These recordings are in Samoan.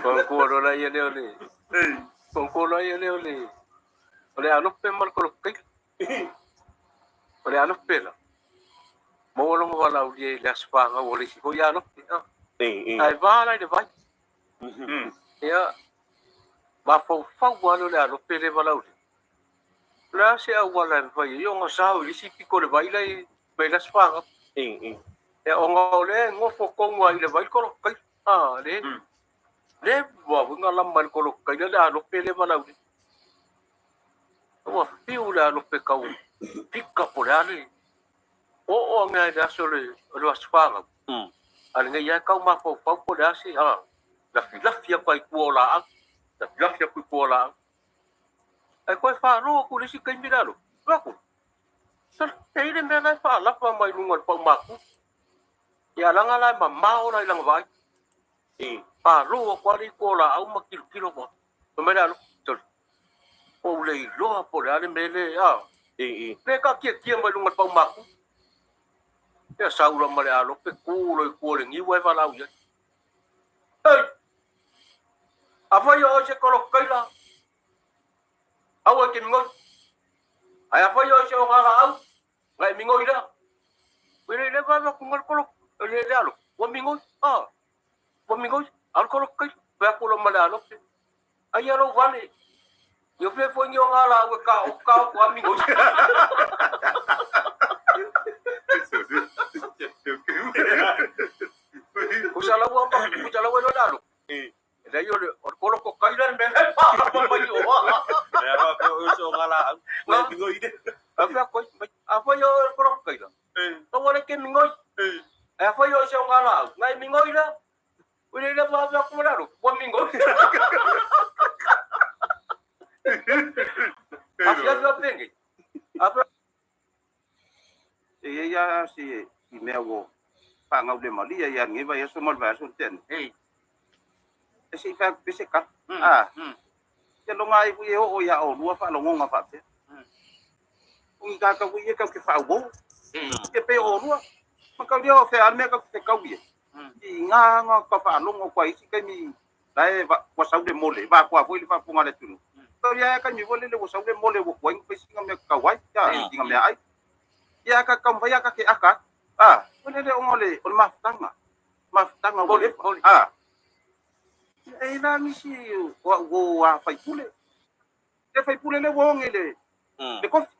Kongkolo la ia lea o le Kongkolo ia lea o le alope ma le kolokai. O le alope la. Maua longa valaaulia i le aso fanau o le isi foi alope. Ae va la i le vai. Ia, mafaufau lava lea o le alope le valaaulia. O le a se auala e mafai ai ona sao i le isi pito o le vai la i mai le aso fanau. Ia, ona o lea e nofo tonu lava i le vai le kolokai. Le le ua foi na lama i le kolokai le alope le valaaulia. Ua fiu le alope tau pika po le a le oo ane ai le aso o le aso fanau. A lenei ai tau mafaufau po le a se lafilafi atu ai i tua o laau. Lafilafi atu i tua o laau. Ae toe falo atu i le isi taimi le alope. Atu. E i le mea la e faalafa mai luga o le paumatu. Ia laga la e mamao la i lana vaai. Falo atu lava le i tua o laau ma tilotilo atu. Fai mai le alope. Sole. Po o le iloa po o le a le mea le a. Le taatiatia mai luga o le paumatu. Ia sau la ma le alope tu loa i tua o le niu ae valaau i ai. Ei! Afai o oe se kolokaila, aua e te migoi. Ae afai o oe se ogalaau, na e migoi lea. Ua le le vae atu le kolo, le le alope, ua migoi. Ua migoi, a o le kolokaila. Fai atu loa ma le alope. Aia lou vale. Ia fea foi ni ogalaau e ka o ka o a migoi. Kusa lau ma kusa lau e lo le alope. E leai o le kolokokaila le mea e faalafa mai o. E alo pe o so ngala au. Le migoi de. A fea koi, afai o le kolokokaila. Aua le ke migoi. Ae afai o se ogalaau, na e migoi la. Ua le le vaave atu ma le alope, ua migoi. Afiafi a penei. Afe E ia ia si i mea ua whaangau le malia ia nge vai aso ma le vai aso tene. E se i wha pe se ka. Ia longa ai hui e o ia o lua whaalongonga whaapea. Ungi ka ka hui e kau ke whaau. Ke pe o lua. Ma kau ria o whea al mea kau ke kau ia. I ngā ngā ka whaalongo kwa isi kai mi la e wa sau le mole. Va kwa foi le whaaponga le tunu. Kau ia e kai mi wole le wa sau le mole wa kwa ingu singa mea kau ai. Ia singa mea ai. Ia ka kau vai aka ke aka. Wole le ongo le o le mafutanga. Mafutanga wole. E la nisi o o a faipule. Le faipule le wonge le le kofi.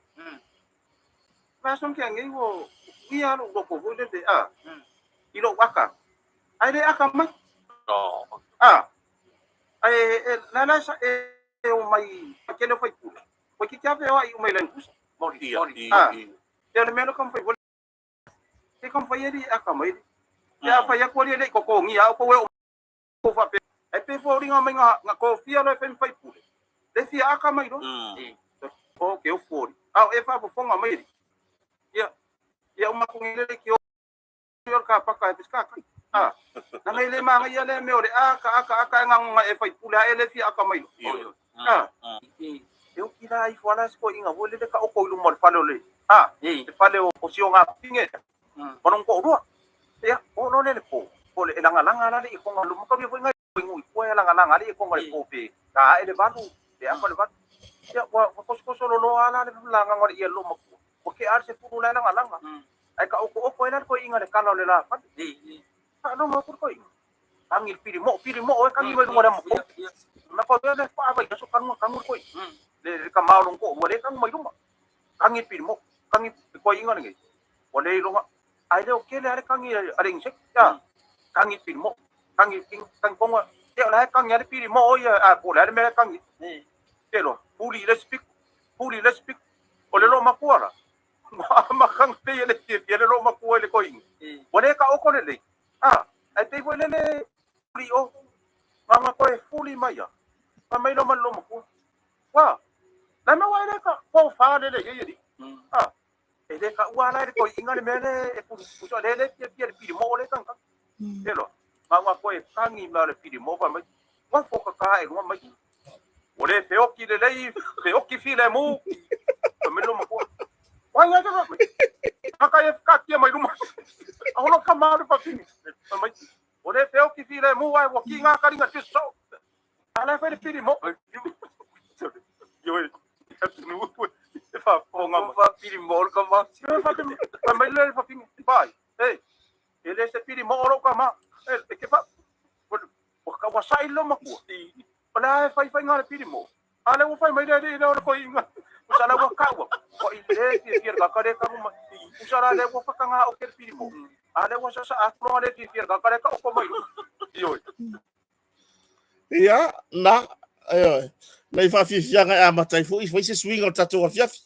Va son ke ngai wo ia lo ko foi le le i lo aka. Ai le aka mai. Ai e la la sa e o mai ke le faipule. Ko ki kia ve o ai o mai le kusa. Mori, Ia, mori. ia. Ia le mea no kam fai ke kam fai eri aka mai. Ia fai aku le ko ko ngi au ko we o ko fa pe. E pe fo ringa mai nga nga ko fia lo fe fai pule. Le fia aka mai lo. O ke o fori. Au e fa fo fonga mai. Ia ia uma ko ngele ki o o ka paka e piska kai. Na ngai le manga ia le me o le aka aka aka nga nga e fai pule a e le fia aka mai lo. E o ki la i fo ala se ko inga wo le le ka o ko ilu mo le fale o le. Le fale o si o ngā pinge. Manong ko rua. Ia, o lo le le po. Po le langa langa la le i konga lu maka foi ngai ngu i koe langa langa le i konga le po pe. Ka e le valu, le apa le valu. Ia, wa wa koso koso lo lo ala le langa ngore ia lo maku. Wa ke ar se furu la langa langa. Ai ka oko oko e la ko inga le kala o le la fale. Ka no mo ko inga. Kangi piri mo e kangi mai lunga le mo. Ma ko le pa vai so kanu kanu ko. Le le ka maolong ko, wa le kangu mai luma. Kangi piri mo, kangi ko inga ngai. Wa le longa ai le o kele ale kangi ale ngisek ya. Kangi piri mo, kangi king kangi konga. Te o la kangi ale piri mo ia a ko le ale me kangi. Te lo, puli le speak, puli le speak. O le lo makua la. Ma kang pe le te le lo makua le ko inga. Wa le ka o ko le le. Ai pe le le puli o. Nga ko e puli mai ya. Ma mai lo ma lo makua. Wa. La ma wa le ka ko fa le le ye ye. E le ka ua la le ko inga le mele e ku ku so le le pia pia le piri mo le kang kang. Te lo. Ma wa ko e kangi ma le piri mo pa mai. Wa fo ka ka e ngwa mai. O le feoki le lei, feoki fi le mu. Ko me lo makua. Wa nga ka mai. Ka ka e ka kia mai luma. A hono ka ma le pa fini. Mai. O le feoki fi le mu ai wa ki ngā karinga te so. la e fai le pili mo. Ioe, atunuu e faafofoga mai. Faapili mo le kama. Ioe, fai mai le fafine, pai, e, e le se pili mo o lou kama. E, e ke fa, ua saili lou makua. O le a e fai faiga le pili mo. A le ua fai mai le alii lea o le koiga. Usa la ua kaua. Ua i le fiafia le kaka le kagu mai. Usa la le ua whakangā o ke le pili mo. A le ua sasa atu le fiafia le kaka le ka oko mai. Ioe. Ia, na, ioe, nai faafiafiaga e amata ai foi, fai se suiga o le tatou afiafi.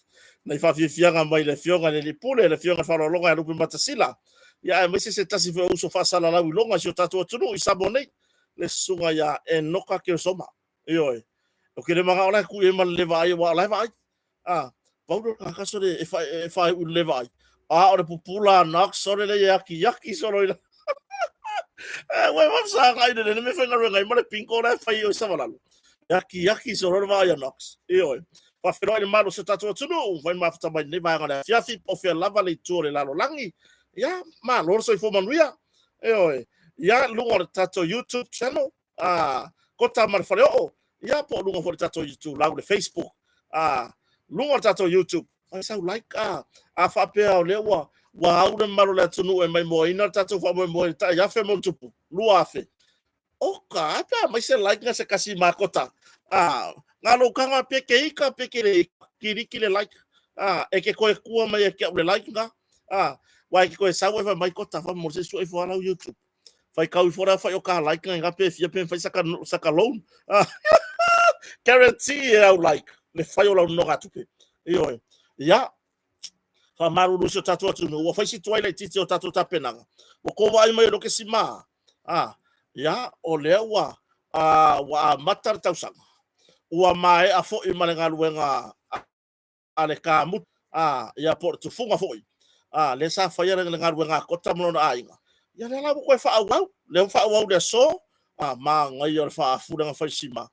Nai faafiafiaga mai le Afioga i le Alii Pule, le Afioga i le Faaaloaloga ia Lupe Matasila, ia aemaise se tasi foi o uso faasalalau i loga i si o tatou atunuu i Samoa nei, le Susuga ia Enoka Keosoma. Ioe, o ke le manao la e kui ai ma le le vaai, aua o la e vaai. A, pau lea o le tagata sole e faaiu i le le vaai. A o le pupula a Knox sole lea e akiaki solo i la. Ua e mafsaga i le lele me faigaluega ai ma le pinko la e fai o i Savalalo. E akiaki solo le vaai a Knox. Ioe. Faafeiloai le malu o si o tatou atunuu, fai mafuta mai lenei vaega o le afiafi, po o fea lava le itu o le lalolagi. Ia, malo le soifua manuia. Ioe. Ia, luga o le tatou YouTube channel, a Kota ma le Faleoo, ia po o luga foi o le tatou itulau le Facebook, a luga o le tatou YouTube, fai sau like, a faapea o lea ua au le mamalu o le atunuu e maimoaina le tatou faamoemoe i le tai afe ma ona tupu, 2,000. Oka, ai pe a mai se like na se kasi ma Kota. A, ngā lou kanga pe ke ika, pe ke le ika, kiriki le like. A, e ke koe kua mai e ke au le like nga. A, wai ke koe sau e fai mai Kota, fa mo se sua i fo alau YouTube. Fai kau ifo la fai o ka like nga pe fia pe fai saka saka loan. Guarantee e au like le fai o lau noga tupe. Ioe. Ia, whamaruru si o tātou atunu. Ua fai si tuai lai titi o tātou tapenaga. Ua kō ai mai o ke si mā. Ah, ia, o lea ua, ua amata le tausaga. Ua maea foi ma le galuega a le kamuta, ā, ia po o le tufuga foi, ā, lea sa faia le galuega a Kota ma lona aiga, ia lea la ua toe faaauau, lea ua faaauau i le aso, ā, manaia o le faafulega fai sima.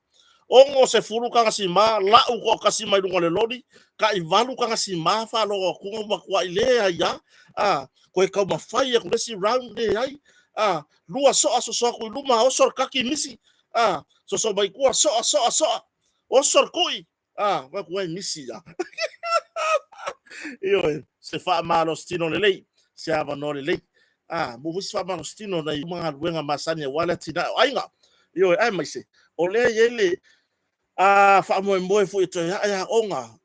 60 taga sima, lau toatasi mai luga o le loli, tai valu taga sima faalogo atuga ua matuai leai lava, ā, toe taumafai atu le isi round, leai, ā, lua soa soso atu i luma, oso le kaki misi, ā, soso mai tua, soa, soa, soa, oso le kui, Ah, vai ku ai misi ia. Ioe, se faamalositino lelei, se avanoa lelei. Ah, mo foi se faamalositino nai uma galuega masani aua le atinae o aiga. Ioe, aemaise, o lea e i ai le faamoemoe foi e toe ae aoga,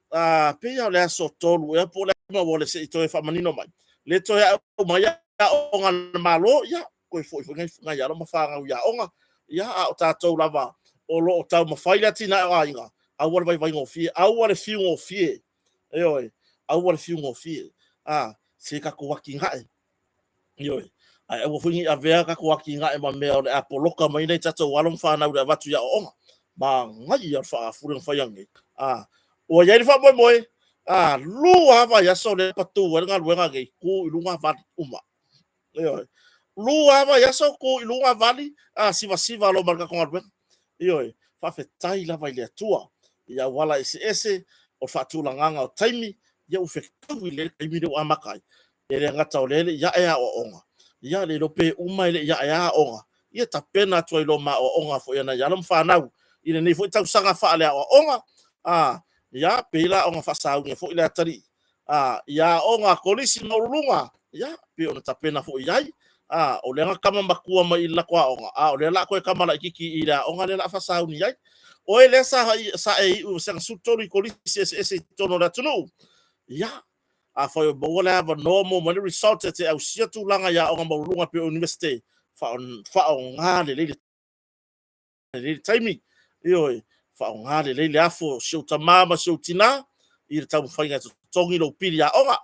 pei lava o le aso 3 ea po o le a ua le se i toe faamanino mai. Le toe ae uma ai aoga a le Malo, ia, toe foi foi nai alo ma fanau i aoga. Ia, a o tatou lava o lo o taumafai le atinae o aiga, aua le vaivaigofie, aua le fiugofie, ioe, aua le fiugofie, a, se tatou atinae, ioe, ae aua foi ne i avea tatou atinae ma mea o le a poloka mai nai tatou alo ma fanau i le avatu i aoaoga. Manaia le faafule na fai anei. A, ua i ai le faamoemoe, a, lua lava vaiaso lea e patu ai le galuega nei, tu i luga vali uma. Ioe. Lua lava vaiaso tu i luga vali, a sivasiva loa ma le tatou galuega. Ioe. Faafetai lava i le Atua i auala eseese o le faatulagaga o taimi, ia ua fetaui lelei le taimi lea ua amata ai. E le gata o lea e le i ae aoaoga, ia le iloa pe uma e le i ae lava aoga, ia tapena atu ai loa ma aoaoga foi a nai alo ma fanau i lenei foi tausaga faaleaoaoga, a, ia, pei la aoga faasauga foi le atalii, a, ia aoga kolisi maualuluga, ia, pei ona tapena foi i ai, a, o lea na tama matua mai i le latou aoga, a o lea o le a toe tama laitiiti i le aoga lea o le a faasauni ai. Oe lea sa, sa e iu i vasega 13 i kolisi eseese i totonu o le atunuu, ia, afai o maua le avanoa mo mai le result e te ausia tulaga i aoga maualuluga pei o Iunivesite, faaaoga lelei le lelei le taimi, ioe, faaaoga lelei le afu o si ou tama ma si ou tina i le taumafaiga e totogi lou pili aoga,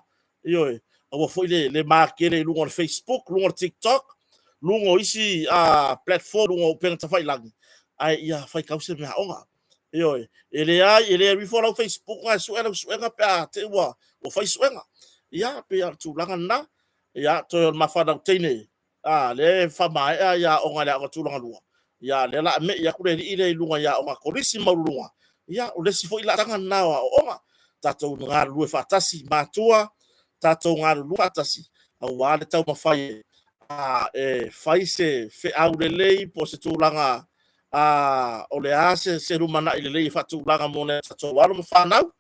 ioe, aua foi le makele i luga o le Facebook, luga o le TikTok, luga o isi platform, luga o upega tafailagi, ae ia faitau se mea aoga. Ioe, e leai, e le alu ifo lau Facebook e sue lau suega pe a te i ua fai suega. Ia, pei o le tulaga lena. Ia, toe o le mafanau teine, a, lea e faamaea ia aoga i le aoga tulaga lua. Ia, lea o le a me'i atu le alii lea i luga i aoga kolisi maualuluga. Ia, o le isi foi laasaga lena o aoaoga. Tatou galulue faatasi, matua, tatou galulue faatasi, aua le taumafai e fai se feau lelei po o se tulaga A o le a se se lumanai lelei e faatulaga mo nai a tatou alo ma fanau?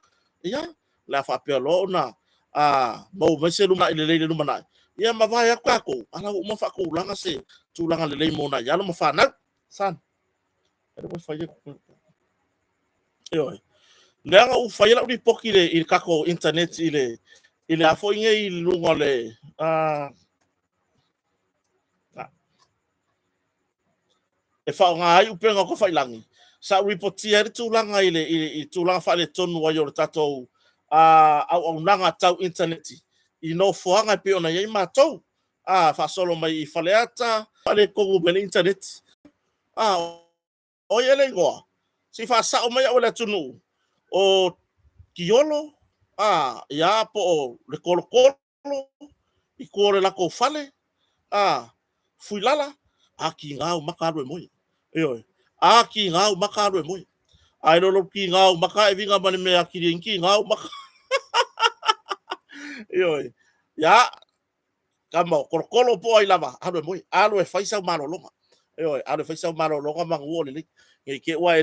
Ia, o le a faapea loa ona a maua mai se lumanai lelei i le lumanai, ia ma vae atu tatou, a la ua uma ona faatulaga se tulaga lelei mo nai alo ma fanau. Son, e le ua fai atu. Ioe. Leaga ua fai lau lipoti i le tatou internet i le a foi nei i luga o le e faaaoga ai upega o tafailagi, sa ou ripotia ai le tulaga i le tulaga faaletonu ai o le tatou auaunaga tau initaneti i nofoaga e pei ona i ai matou, faasolo mai i Faleata, faaletonu mai le initaneti. O ai ea le igoa? Se i faasao mai au e le atunuu, o Tiolo, ia po o le Tolotolo i tua o le latou fale, Fuilala, a tiga ou maka alu e moe. Ioe, a tiga ou maka alu e moe. Ae le o lou tiga o ou maka e viga ma le mea e atili ai ona tiga ou maka. Ioe, ia, tama o Tolotolo po o ai lava, alu e moe, alu e fai sau malologa. Ioe, alu e fai sau malologa manu o lelei. Ne i te i ua e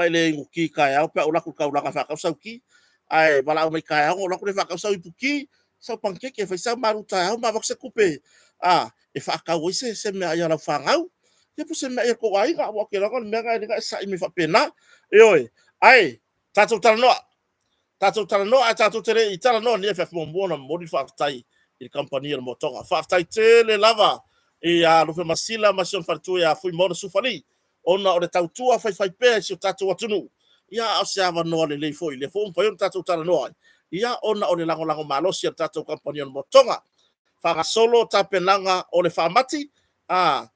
le inu ti taeao pe a ou alu atu i le taulaga e faatau sau ti. Ae valaau mai taeao ona ou alu atu lea e faatau sau ipu ti, sau panikeke e fai sau malu taeao ma avatu se tupe e faatau ai se meaai a lau fanau. Ia po o se meaai a le tou aiga. Aua ou te iloa o le mea lena e ala ai ona e sai mai faapena. Ioe, ae tatou talanoa. Tatou talanoa ae tatou te le i talanoa i lenei afiafi, muamua ona momoli le faafetai i le kamupani a le Motoga. Faafetai tele lava ia Lufemasila ma si ona faletua ia Fuimaono Sufali ona o le tautua faifaipea i si o tatou atunuu. Ia, a o se avanoa lelei foi lea foi ua mafai ona tatou talanoa ai, ia ona o le lagolago malosi a le tatou kamupani o le Motoga. Faagasolo tapenaga o le faamati, a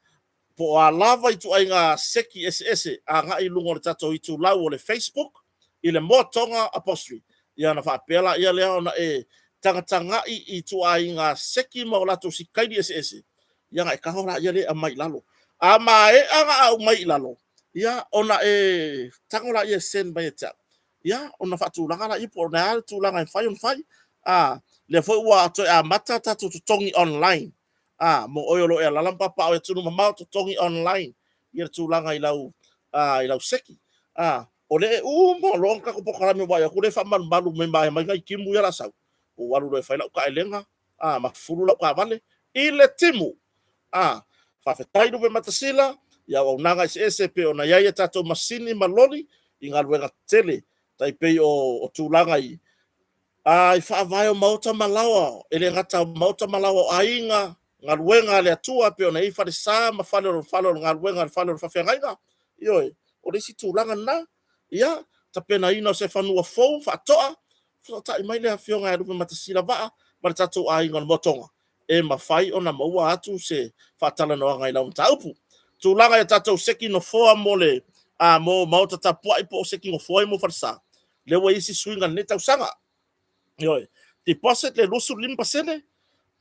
po o a lava ituaiga seki eseese agai i luga o le tatou itulau o le Facebook i le Moa Toga Upholstery. Ia ona faapea laia lea ona e tagatagai i ituaiga seki ma o latou sitaili eseese, ia ona e tago laia lea e aumai i lalo. A maea ona aumai i lalo, ia ona e tago laia e send mai ia te au, ia ona faatulaga laia po o le a le tulaga e mafai ona fai. A lea foi ua toe amata tatou totogi online, a mo oe o lo o e alaala ma papaaao i atunuu mamao, totogi online ia le tulaga i lau seki. A o lea e uma loa ona tatou polokalame vaai atu lea e faamalumalu mai ma mai nai timu ia la sau ou alu loa e fai lau taelega ma fufulu lau taavale i le timu. A faafetai Lupematasila i auaunaga eseese e pei ona i ai a tatou masini ma loli i galuega tetele tai pei o tulaga i faavae o maota ma laoa, e le gata o maota ma laoa o aiga, galuega a le Atua pei ona i ai falesa ma fale o fale o le galuega, le fale o le faafeagaiga. Ioe, o le isi tulaga lena. Ia, tapenaina o se fanua fou faatoa, fesootai mai le afioga ia Lupematasila Vaa ma le tatou aiga o le Motoga, e mafai ona maua atu se faatalanoaga i lau mataupu. Tulaga i tatou seki nofoa mo le mo maota tapuai po o seki nofoa mo falesa, lea ua i ai isi suiga i lenei tausaga. Ioe, deposit le 25%,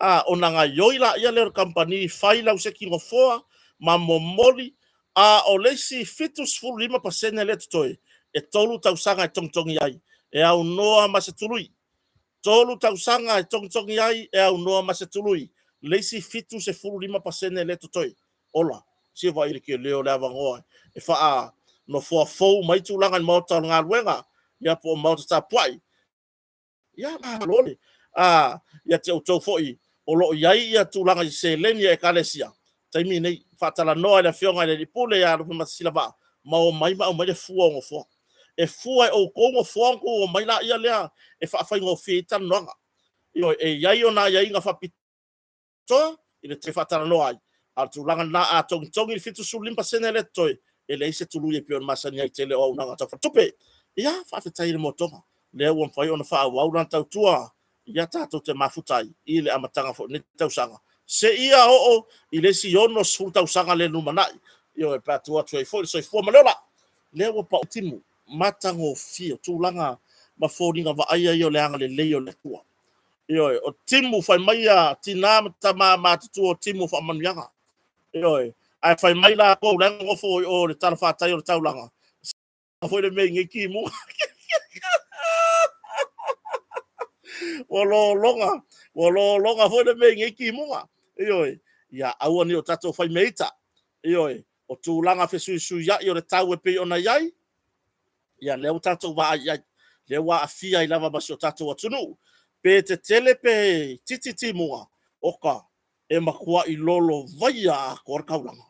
a ona gaioi laia lea o le kamupani fai lau seki nofoa ma momoli, a o le isi 75% lea totoe, e 3 tausaga e togitogi ai, e aunoa ma se tului. 3 tausaga e togitogi ai e aunoa ma se tului, le isi 75% lea totoe. Ola, se vaai i le tele o le avanoa e faa nofoa fou mai tulaga i le maota o le galuega, ia po o maota tapuai. Ia, malo le ia te outou foi o lo o i ai ia tulaga i seleni a ekalesia. Taimi nei, faatalanoa i le afioga i le Alii Pule ia Lupematasila Vaa, ma omai ma aumai le fua o nofoa. E fua e outou nofoa ona outou omai laia lea e faafaigofie ai talanoaga. Ioe, e i ai ona aiaiga faapitoa i le te faatalanoa ai. A o le tulaga lena, a togitogi le 75% lea totoe, e leai se tului e pei ona masani ai tele o auaunaga tau faletupe. Ia, faafetai i le Motoga, lea ua mafai ona faaauau lana tautua, ia tatou te mafuta ai i le amataga foi o lenei tausaga, seia oo i le isi 60 tausaga le lumanai. Ioe, pe a tuu atu ai foi le soifua ma le ola. Lea ua pau timu, matagofie, tulaga ma foliga vaaia ia o le agalelei o le Atua. Ioe, o timu fai mai a tina ma tama matutua o timu o faamanuiaga. Ioe, ae fai mai latou la e nonofo i o le talafatai o le taulaga, foi le mea i nei timuga. Ua lologa, ua lologa foi le mea i nei timuga. Ioe, ia aua ne i o tatou fai meaita. Ioe, O tulaga fesuisuia'i o le tau e pei ona i ai, ia lea ua tatou vaai i ai, lea ua aafia ai lava ma si o tatou atunuu. Pe tetele pe itiiti timuga, oka, e matua'i lolovaia atoa le taulaga.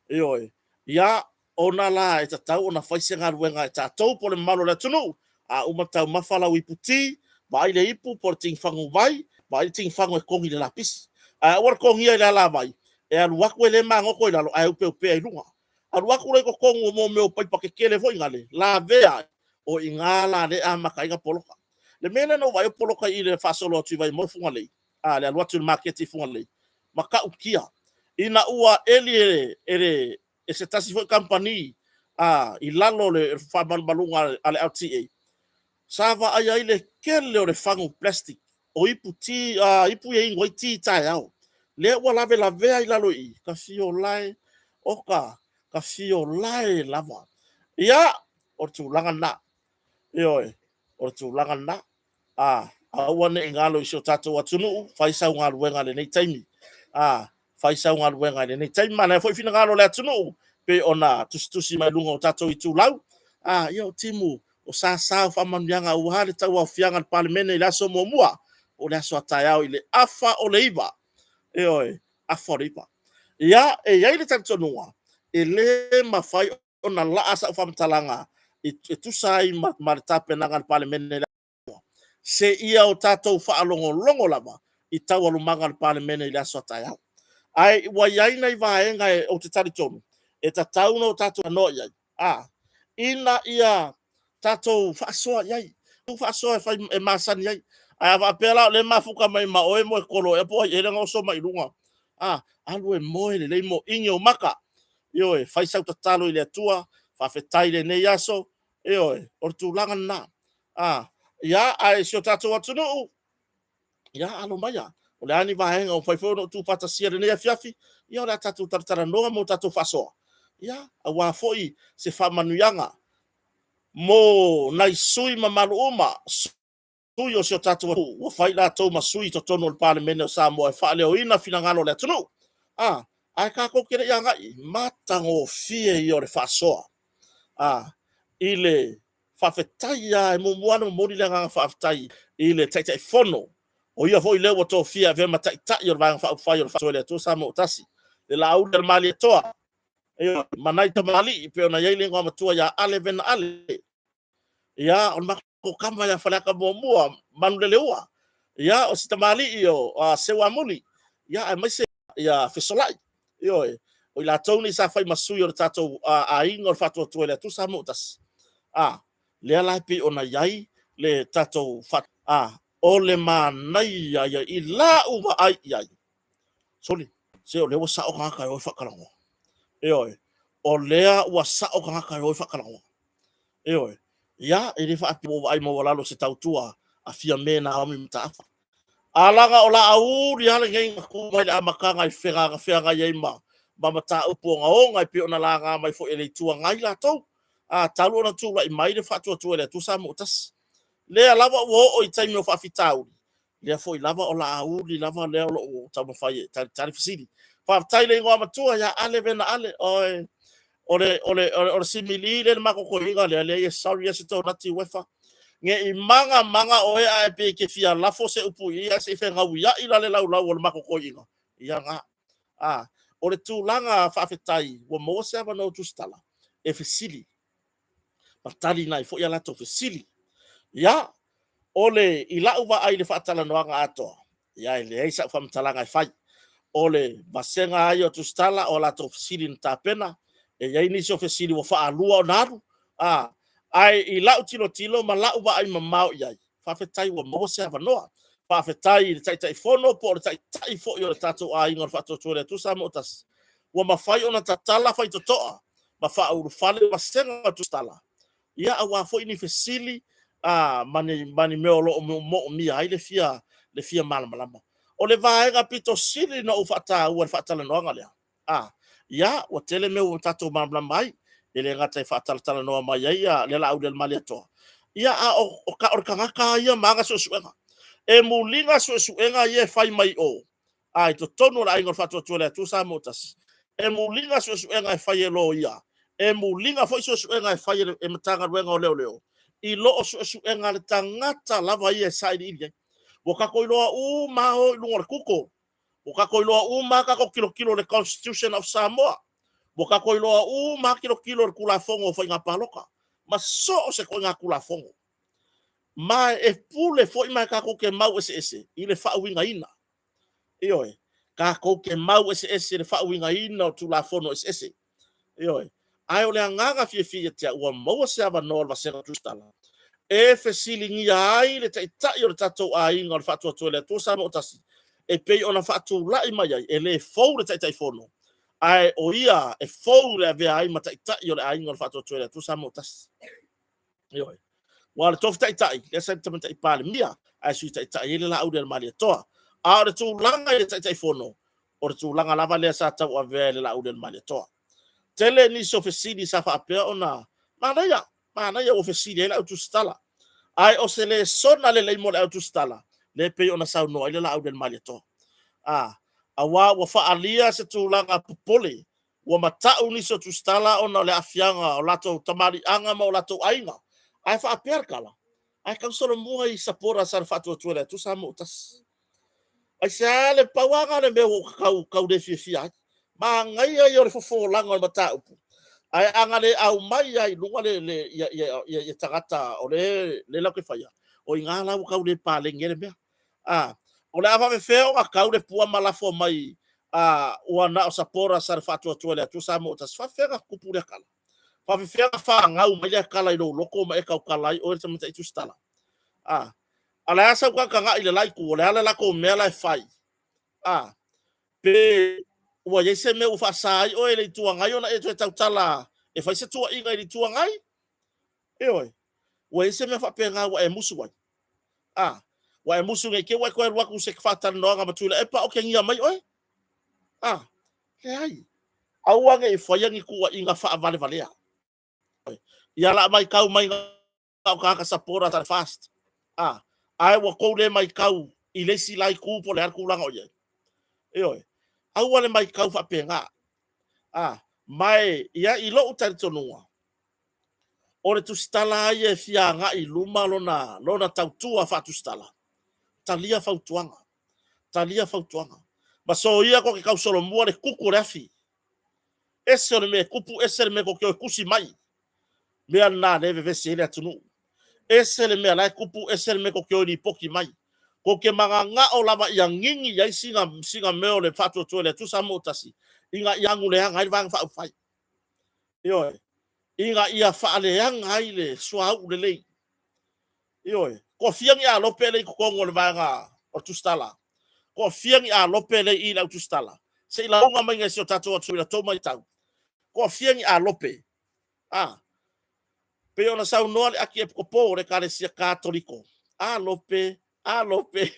Ioe. Ia, ona la e tatau ona fai se galuega e tatou po o le mamalu o le atunuu, a uma taumafa lau ipu ti, vaai le ipu po o le tigifagu vai, vaai le tigifagu e togi i le lapisi. Ae aua le togia i le alavai, e alu atu e le magoto i lalo ae upeupea i luga. Alu atu la i totonu o mea o paipa tetele foi nale, lavea ai, o i ina la lea e amata ai ona poloka. Le mea lea na ou vaai ai o poloka i le faasolo atu i Vaimoe Fugalei, a, le alu atu i le maketi i Fugalei, matautia ina ua eli e se tasi foi kamupani i lalo o le faamalumaluga a le LTA, sa vaaia ai le tele o le fagu plastic o ipu ti, ipu ia e inu ai ti i taeao, lea ua lavelavea i lalo i i, ta fia olae, oka, ta fia olae lava. Ia, o le tulaga lena. Ioe, o le tulaga lena. Aua ne i galo i si o tatou atunuu, fai sau galuega i lenei taimi. Fai sau galuega i lenei taimi. Manaia foi finagalo o le atunuu pei ona tusitusi mai luga o tatou itulau. Ia o timu, o sasa o faamanuiaga aua le tauaofiaga o le Palemene i le aso muamua, po o le aso a taeao i le 8:30. Ioe, 8:30. Ia, e i ai le talitonuga, e le mafai ona laa sau faamatalaga e tusa ai ma le tapenaga a le Palemene i le seia o tatou faalogologo lava i taualumaga a le Palemene i le aso a taeao. Ae ua i ai nai vaega ou te talitonu e tatau ona tatou talanoa i ai, ina ia tatou faasoa i ai, faasoa e fai e masani ai. Ae a faapea la o lea e mafuta mai ma oe moetolo ea po o ai ea lea na oso mai i luga, alu e moe lelei moini ou maka. Ioe, fai sau tatalo i le Atua, faafetai i lenei aso. Ioe, o le tulaga lena. Ia, ae si o tatou atunuu, ia alo maia. O le a ni vaega ua mafai foi ona tuufaatasia i lenei afiafi, ia o le a tatou talatalanoa ma o tatou faasoa, ia, aua foi se faamanuiaga mo nai sui usufono mamalu uma, sui o si o tatou atunuu ua fai latou ma sui i totonu o le Palemene o Samoa e faaleoina finagalo o le atunuu. Ae tatou te le i agai, matagofie ia o le faasoa. I le faafetai lava, e muamua ona momoli le agaga faafetai i le Taitaifono, o ia foi lea ua tofia e avea ma Taitai o le Vaega Faaupufai o le Faatuatua i le Atua Samoa ua Tasi, le Laauli a le Malietoa, ma nai tamalii e pei ona i ai le igoamatua ia Ale Vena Ale. Ia, o le matou tama ia Faleata 1, Manuleleua. Ia, o si tamalii o Seuamuli, ia, aemaise ia Fesolai. Ioe, o i latou nei sa fai ma sui o le tatou aiga o le Faatuatua i le Atua Samoa ua Tasi. Lea la e pei ona i ai le tatou o le manaia ia i lau vaai i ai. Sole, se o lea ua sao tagata e o e faatalanoa. Ioe, o lea ua sao tagata e o e faatalanoa. Ioe, ia, e le faapea ua vaai maualalo i se tautua a Fiame Naomi Mataafa. A laga o Laauli lava lenei na tu mai le amataga i feagai ai ma mataupu ogaoga e pei ona laga mai foi e le Itu Agai latou, talu ona tulai mai le Faatuatua i le Atua Samoa ua Tasi. Lea lava ua oo i taimi o faafitauli, lea foi lava o Laauli lava lea o lo o taumafai e talitali fesili. Faafetai i le igoamatua ia Ale Vena Ale. Oi, o le simili lea le matou toeaina lea, leai e sorry lava se tonati uefa. Ne i maga maga oe ae pei e te fia lafo se upu i i ae se i fegauiai la le laulau o le matou toeaina. Ia na. O le tulaga faafetai ua maua se avanoa o Tusitala e fesili ma tali ai foi a latou fesili. Ia, o le i lau vaai i le faatalanoaga atoa, ia e leai sau faamatalaga e fai. O le vasega lava ia o Tusitala o a latou fesili na tapena, e i ai nisi o fesili ua faalua ona alu, ae i lau tilotilo ma lau vaai mamao i ai, faafetai ua maua se avanoa. Faafetai i le Taitaifono po o le Taitai foi o le tatou aiga o le Faatuatua i le Atua Samoa ua Tasi, ua mafai ona tatala faitotoa ma faaulufale vasega o Tusitala, ia aua foi ni fesili ma ni mea o lo o moomia ai le fia malamalama. O le vaega pito sili ona ou faataua i le faatalanoaga lea, ia, ua tele mea ua tatou malamalama ai, e le gata e faatalatalanoa mai ai le Laauli a le Malietoa, ia, a o le tagata lava ia ma ana suesuega. E muliga suesuega ia e fai mai o, i totonu o le aiga o le Faatuatua i le Atua Samoa ua Tasi. E muliga suesuega e fai e loia, e muliga foi suesuega e fai e Matagaluega o Leoleo, i lo o suesuega a le tagata lava ia e sailiili ai. Ua tatou iloa uma lava o i luga o le Google. Ua tatou iloa uma lava tatou tilotilo i le Constitution of Samoa. Ua tatou iloa uma lava tilotilo i le Tulafono o Faiga Palota ma so o se ituaiga Tulafono. Ma e pule foi ma e tatou te mau eseese i le faauigaina. Ioe, tatou te mau eseese i le faauigaina o Tulafono eseese. Ioe. Ae o le agaga fiafia ia te au, ua maua se avanoa o le Vasega Tusitala e fesiligia ai le Taitai o le tatou aiga o le Faatuatua i le Atua Samoa Tasi, e pei ona faatulai mai ai, e le fou le Taitaifono, ae o ia e fou le avea ai ma Taitai o le aiga o le Faatuatua i le Atua Samoa Tasi. Ioe. Ua o le tofi taitai, lea sa i le Tamaitai Palemia, ae Sui Taitai ai le Laaulialemalietoa. A o le tulaga i le Taitaifono, o le tulaga lava lea sa tauavea e le Laaulialemalietoa. Tele nisi o fesili sa faapea ona manaia, manaia ua fesili ai le au tusitala. Ae o se lesona lelei mo le au tusitala, lea e pei ona saunoa ai le Laaulialemalietoa. A, aua ua faaalia se tulaga popole Ua matau nisi o tusitala ona o le aafiaga o latou tamaliiaga ma o latou aiga. Ae faapea le tala, ae tau solomua i supporters a le Faatuatua i le Atua Samoa ua Tasi. Aisea le pau lava lena o le mea ua ou tau, tau le fiafia ai. Manaia ia o le fofolaga o le mataupu, ae a na le aumai lava i luga le, le, ia, ia, ia, ia tagata o le, le latou te faia, o i ina la ua tau le paleni ai le mea. A, o le a faapefea ona tau le pua ma lafo mai a, ua na o supporters a le Faatuatua i le Atua Samoa ua Tasi? Faapefea ona tupu lea tala? Faapefea ona fanau mai lea tala i lou loto ma e tautala ai oe le tamaitai tusitala? A, a o le a sau tagatagai i le la itu, o le a le latou mea la e fai? A, pe ua i ai se mea ua faasa ai oe e le Itu Agai ona e toe tautala e fai se tuuaiga i le Itu Agai? Ioe, ua i ai se mea faapena ua e musu ai? A, ua e musu nei te i ua e toe alu atu i se faatalanoaga ma Tuilaepa o otegia mai oe? A, leai. Aua ne i faia ni tuuaiga faavalevalea. Ia la matau mai na o tagata supporters a le FAST. A, ae ua tou le matau i le isi la itu po o le a le tulaga o i ai. Ioe. Aua le matau faapena. A, ma e, ia, i lou talitonuga, o le tusitala lava ia e fia agai i luma lona, lona tautua faatusitala, talia fautuaga, talia fautuaga. Ma soia tou te tausolomua le tutu o le afi. Ese o le mea e tupu, ese le mea tou te o e tusi mai. Mea lena lea e vevesi ai le atunuu. Ese le mea la e tupu, ese le mea tou te o e lipoti mai. Tou te mananao lava ia gigi i ai sina, sina mea o le faatuatua i le Atua Samoa ua Tasi, ina ia anuleaga ai le Vaega Faaupufai. Ioe. Ina ia faaleaga ai le suauu lelei. Ioe. Toafia ni alope lea i totonu o le vaega o le tusitala? Toafia ni alope lea i le au tusitala? Se i lauga mai e si o tatou atunuu i la tou matau. Toafia ni alope? A. Pei ona saunoa le Akiepikopo o le Ekalesia Katoliko. Alope, alope.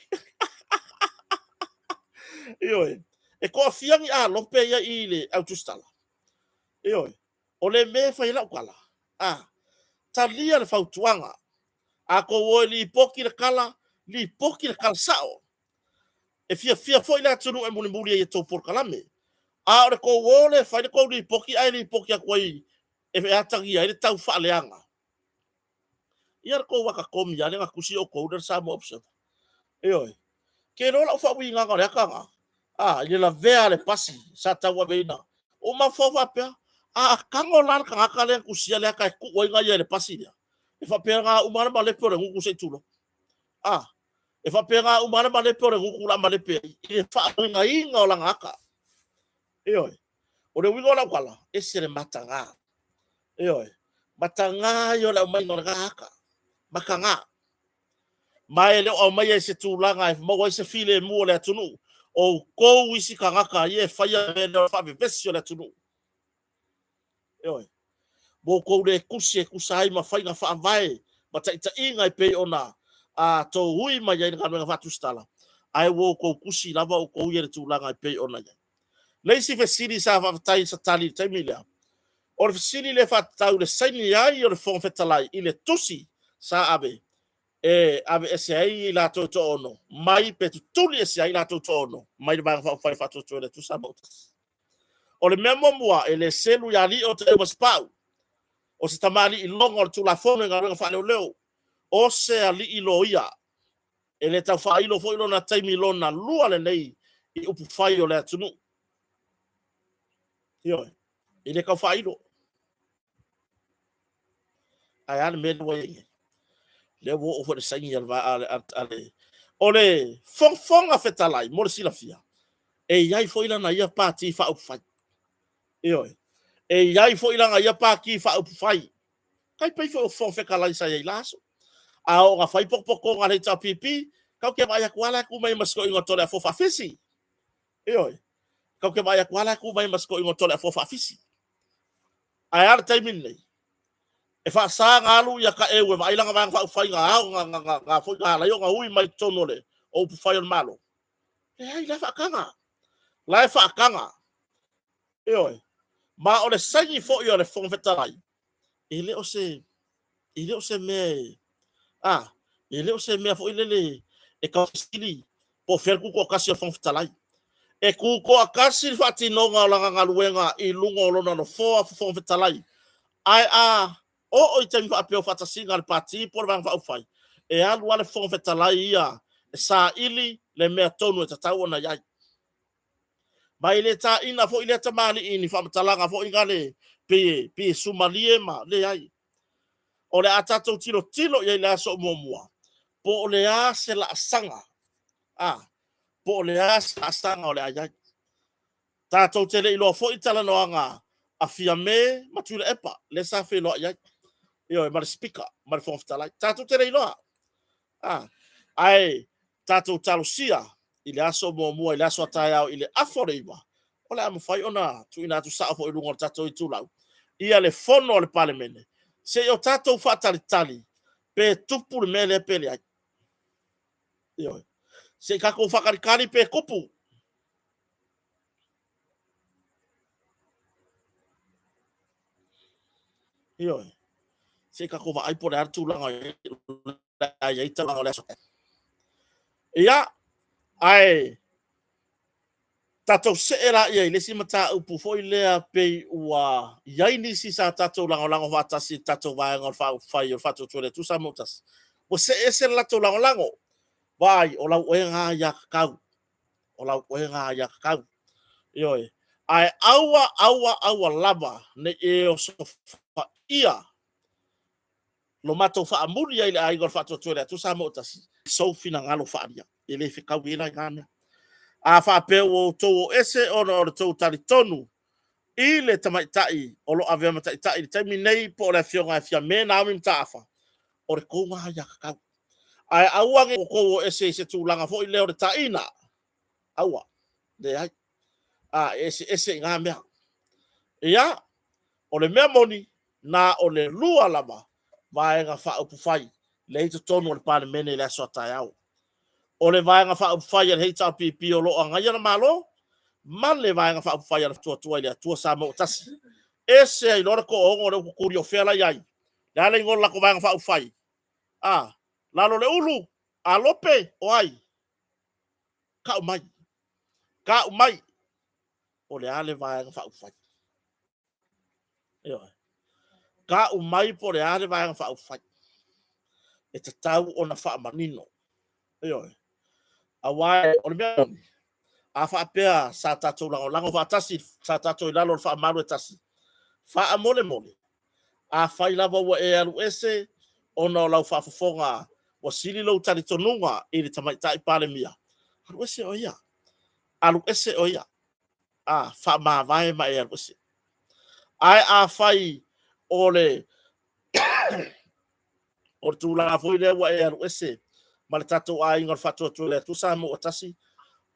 Ioe. E toafia ni alope ia i le au tusitala? Ioe. O le mea e fai ai lau tala, a, talia le fautuaga. A tou o e lipoti le tala, lipoti le tala sao. E fiafia foi le atunuu e mulimuli ai i a tou polokalame. A o le tou o lea e fai le tou lipoti ae lipoti atu ai e atagia ai le tau faaleaga. Ia le tou akatomi lava lea na tusi outou lea le Samoa Observer. Ioe. Ke iloa lau faauigaga o le aka na, a, i le lavea a le pasi sa tauaveina. Ua mafaufau faapea, a tago la le tagata lea na tusia le aka e tuu ai ia i le pasi lea, e faapena uma lava le malepe o le gutu se i tulou. A, e faapena uma lava le malepe o le gutu o le a malepe ai i le faauigaina o lana aka. Ioe. O le uiga o lau tala, ese le mataga. Ioe. Mataga ia o le aumaiga o lena aka. Mataga. Ma e le o aumaia i se tulaga e maua ai se filemu o le atunuu. O outou isi tagata ia e faia mea lea o le faavevesi o le atunuu. Ioe. Ua outou le tusi e tusa ai ma faiga faavae ma taitaiga e pei ona a tou ui mai ai i le galuega faatusitala, ae ua outou tusi lava outou ia i le tulaga e pei ona i ai. Le isi fesili sa faafetai sa tali i le taimi lea, o le fesili lea faatatau i le saini ai o le Fofoga Fetalai i le tusi sa ave e aveese ai i latou e toaono mai pe tutuli ese ai i latou toaono mai le Vaega Faaupufai Faatuatua i le Atua Samoa ua Tasi. O le mea muamua, e le selu ia Lio Taeu Masepau, o se tamalii loga o le Tulafono i galuega faaleoleo, o se alii loia, e le tau faailo foi lona taimi lona lua lenei i upufai o le atunuu. Ioe, e le tau faailo. Ae a le mea lea ua i ai nei? Lea ua oo foi le saini a le, a, a le, o le Fofoga Fetalai, mo le silafia, e i ai foi lana ia pati faaupufai. Ioe, e i ai foi lana ia pati faaupufai. Tai pei foi o Fofoga Fetalai sa i ai i la aso. A oo ina fai potopotoga a le HRPP, tatou te vaai atu lava la e tu mai ma si toeaina o Toleafoa Faafisi. Ioe, tatou te vaai atu lava la e tu mai ma si toeaina o Toleafoa Faafisi. Ae a le taimi lenei? E faasa ona alu ia Taeu e vaai lana Vaega Faaupufai na ao na, na, na, na, foi na ala ai ona ui mai totonu o le o upufai o le Malo. Leai, la e faataga. La e faataga. Ioe. Ma o le saini foi o le Fofoga Fetalai, e le o se, e le o se mea e, a, e le o se mea foi lele e tau fesili po o fea le tutoatasi o le Fofoga Fetalai. E tutoatasi le faatinoga o lana galuega i luga o lona nofoa Fofoga Fetalai. Ae a oo i taimi faapea o faatasiga a le Pati po o le Vaega Faaupufai, e alu lava le Fofoga Fetalai ia e saili le mea tonu e tatau ona i ai. Ma e le taina foi lea tamalii i ni faamatalaga foi nale pei e sumalie ma leai. O le a tatou tilotilo i ai i le aso muamua, po o le a se laasaga, a, po o le a se laasaga o le a i ai. Tatou te le iloa foi talanoaga a Fiame ma Tuilaepa, lea sa feiloai ai, ioe, ma le Speaker ma le Fofoga Fetalai. Tatou te le iloa. A, ae tatou talosia i le aso muamua, i le aso a taeao i le 8:30, o le a mafai ona tuuina atu sao foi i luga o le tatou itulau ia le fono a le Palemene, se i o tatou faatalitali pe tupu le mea lea pe leai. Ioe. Se i tatou faatalitali pe tupu. Ioe. Se i tatou vaai po o le a le tulaga o le a i ai tulaga o le aso. Ia, ae tatou see laia i le isi mataupu foi lea pei ua i ai nisi sa tatou lagolago faatasi i le tatou Vaega o le Faaupufai o le Faatuatua i le Atua Samoa ua Tasi, ua see ese le latou lagolago. Vaai, o lau oe lena aiatatau. O lau oe lena aiatatau. Ioe. Ae aua, aua, aua lava ne i e osofaia lo matou faamuli ai i le aiga o le Faatuatua i le Atua Samoa ua Tasi, sou finagalo faaalia. E le fetaui ai la i na mea. A faapea ua outou o ese ona o le tou talitonu i le tamaitai o lo o avea ma taitai i le taimi nei, po o le afioga ia Fiame Naomi Mataafa, o le tou lena aiatatau. Ae aua ne i outou o ese i se tulaga foi lea o le taina. Aua. Leai. A, e eseese i na mea. Ia, o le mea moni, na o le lua lava Vaega Faaupufai lea i totonu o le Palemene i le aso a taeao. O le Vaega Faaupufai a le HRPP o lo o agaia le Malo, ma le Vaega Faaupufai a le Faatuatua i le Atua Samoa ua Tasi. Ese ai loa le toaono lea ua tutuli o fea la i ai. Le a le igoa o le latou Vaega Faaupufai? A, lalo le ulu, alope, o ai? Tau mai. Tau mai. O le a le Vaega Faaupufai? Ioe. Tau mai po o le a le Vaega Faaupufai. E tatau ona faamanino. Ioe. Aua o le mea moni, a faapea sa tatou lagolago faatasi, sa tatou i lalo o le faamalu e tasi, faamolemole, afai lava ua e alu ese ona o lau faafofoga ua sili lou talitonuga i le Tamaitai Palemia, alu ese oe ia. Alu ese oe ia. A, faamavae ma e alu ese. Ae afai o le o le tulaga foi lea ua e alu ese ma le tatou aiga o le Faatuatua i le Atua Samoa ua Tasi,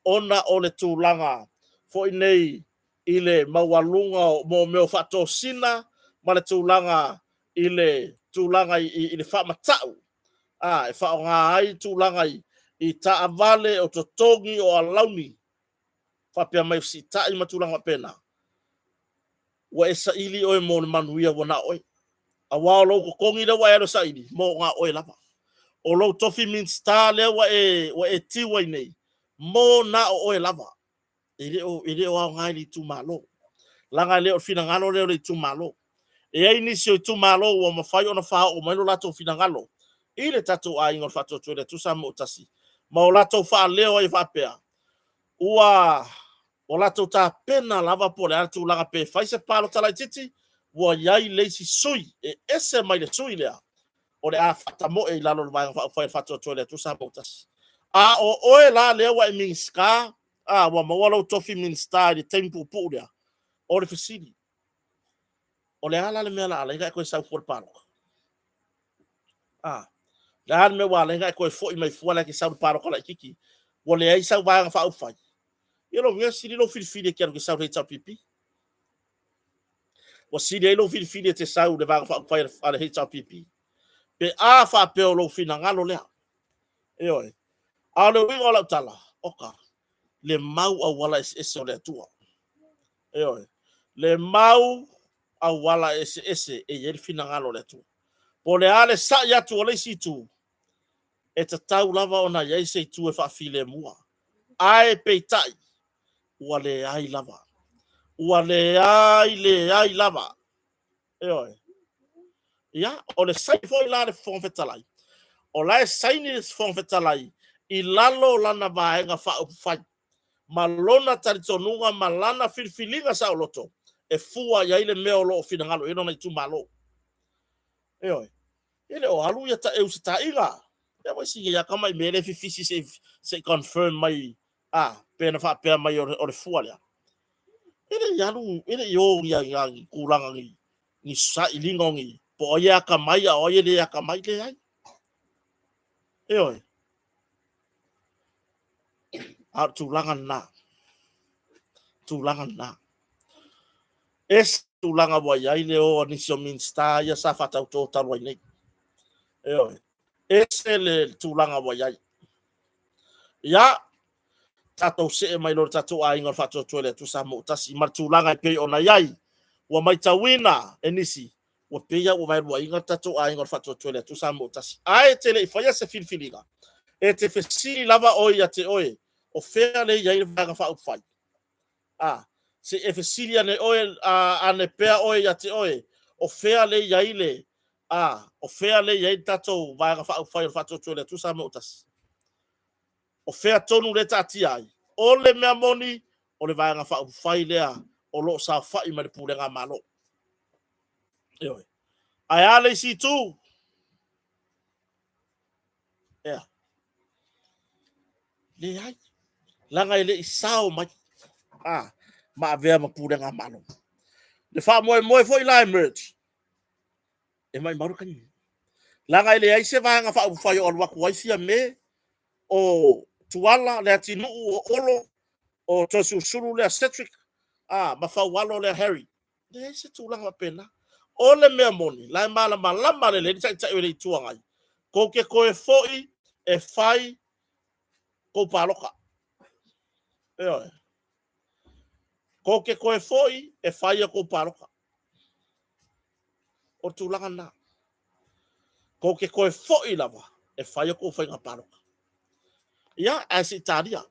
ona o le tulaga foi nei i le maualuga o mea o faatosina ma le tulaga i le tulaga i le faamatau, a, e faaaoga ai tulaga i taavale, o totogi, o alauni, faapea mai o siitai ma tulaga faapena, ua e saili oe mo le manuia ua na oe. Aua o lou totogi lea ua e alu e saili, mo na oe lava. O lou tofi Minisita lea ua e tiu ai nei, mo na o oe lava. E le o aoga i le itumalo. Leaga e le o le finagalo lea o le itumalo. E i ai nisi o itumalo ua mafai ona faaoo mai lo latou finagalo i le tatou aiga o le Faatuatua i le Atua Samoa ua Tasi, ma o latou faaleo ai e faapea, ua o latou tapena lava po o le a le tulaga pe fai se palota laitiiti, ua i ai le isi sui e ese mai le sui lea o le a faatamoe i lalo o le Vaega Faaupufai a le Faatuatua i le Atua Samoa ua Tasi. A o oe la lea ua e Minisita, a ua maua lou tofi Minisita i le taimi puupuu lea, o le fesili, o le a la le mea o le a ala ai ona e toe sau fua i le palota? A, le a le mea ua ala ai ona e toe foi mai fua la e te sau i le palota laitiiti, ua leai sau Vaega Faaupufai? Ia lona uiga e sili lou filifili e te alu e te sau i le HRPP. Ua sili ai lou filifili e te sau i le Vaega Faaupufai a le HRPP. Pe a faapea o lou finagalo lea. Ioe. A o le uiga o lau tala, oka, le mau auala eseese o le Atua. Ioe. Le mau auala eseese e i ai le finagalo o le Atua. Po o le a le sai atu o le isi itu, e tatau lava ona i ai se itu e faafilemua. Ae peitai, ua leai lava. Ua leai, leai lava. Ioe. Ia, o le saini foi la a le Fofoga Fetalai, o la e saini le Fofoga Fetalai i lalo o lana Vaega Faaupufai ma lona talitonuga ma lana filifiliga saoloto e fua i ai le mea o lo o finagalo i ai lona itumalo. Ioe. E le o alu ia taeu i se taaiga. Ia ua sigi ia tama i mea le fifisi se i confirm mai a pe na faapea mai o le fua lea. E le i alu, e le i o ia ia ni tulaga ni ni sailiga o ni po o ai e atamai a o ai e le atamai, leai. Ioe. A o le tulaga lena. Tulaga lena. Ese tulaga ua i ai le o a nisi o Minisita ia sa faatauto talu ai nei. Ioe. Ese le tulaga ua i ai. Ia, tatou see mai loa i le tatou aiga o le Faatuatua i le Atua Samoa ua Tasi ma le tulaga e pei ona i ai. Ua matauina e nisi, ua pei lava ua vaeluaina le tatou aiga o le Faatuatua i le Atua Samoa ua Tasi. Ae e te le i faia se filifiliga, e te fesili lava oe ia te oe, o fea lea e i ai le Vaega Faaupufai? A, se i e fesili ane oe, ane pea oe ia te oe, o fea lea e i ai le, a, o fea lea e i ai le tatou Vaega Faaupufai o le Faatuatua i le Atua Samoa ua Tasi? O fea tonu lea e taatia ai? O le mea moni, o le Vaega Faaupufai lea o lo o saofai ma le Pulega a Malo. Ioe. Ae a le isi itu? Ea. Leai. Leaga e le i sao mai a, ma avea ma Pulega a Malo. Le faamoemoe foi la e merge, e maumau le taimi. Leaga e leai se Vaega Faaupufai o alu atu ai Fiame, o Tuala, Leatinuu, o Olo, o Toesulusulu lea Cedric, a, ma Faualo lea Harry. Leai se tulaga faapena. O le mea moni, la e malamalama lelei le Taitai o le Itu Agai, tou te toe foi e fai tou palota. Ioe. Tou te toe foi e fai a tou palota. O le tulaga lena. Tou te toe foi lava e fai a tou faiga palota. Ia, ae se i talia.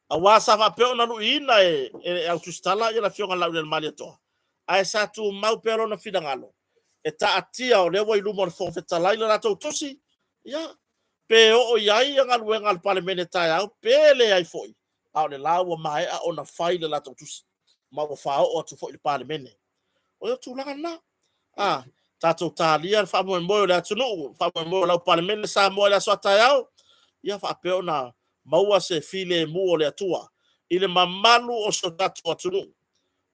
Aua sa faapea ona luiina e le au tusitala ia le Afioga ia Laaulialemalietoa, ae sa tumau pea lona finagalo e taatia o lea ua i luma o le Fofoga Fetalai le latou tusi, ia, pe oo i ai ia galuega a le Palemene taeao pe leai foi, a o le la ua maea ona fai le latou tusi, ma ua faaoo atu foi i le Palemene. O le tulaga lena. A, tatou talia le faamoemoe o le atunuu, faamoemoe o lau Palemene Samoa i le aso a taeao, ia faapea ona maua se filemu o le Atua i le mamalu o si o tatou atunuu,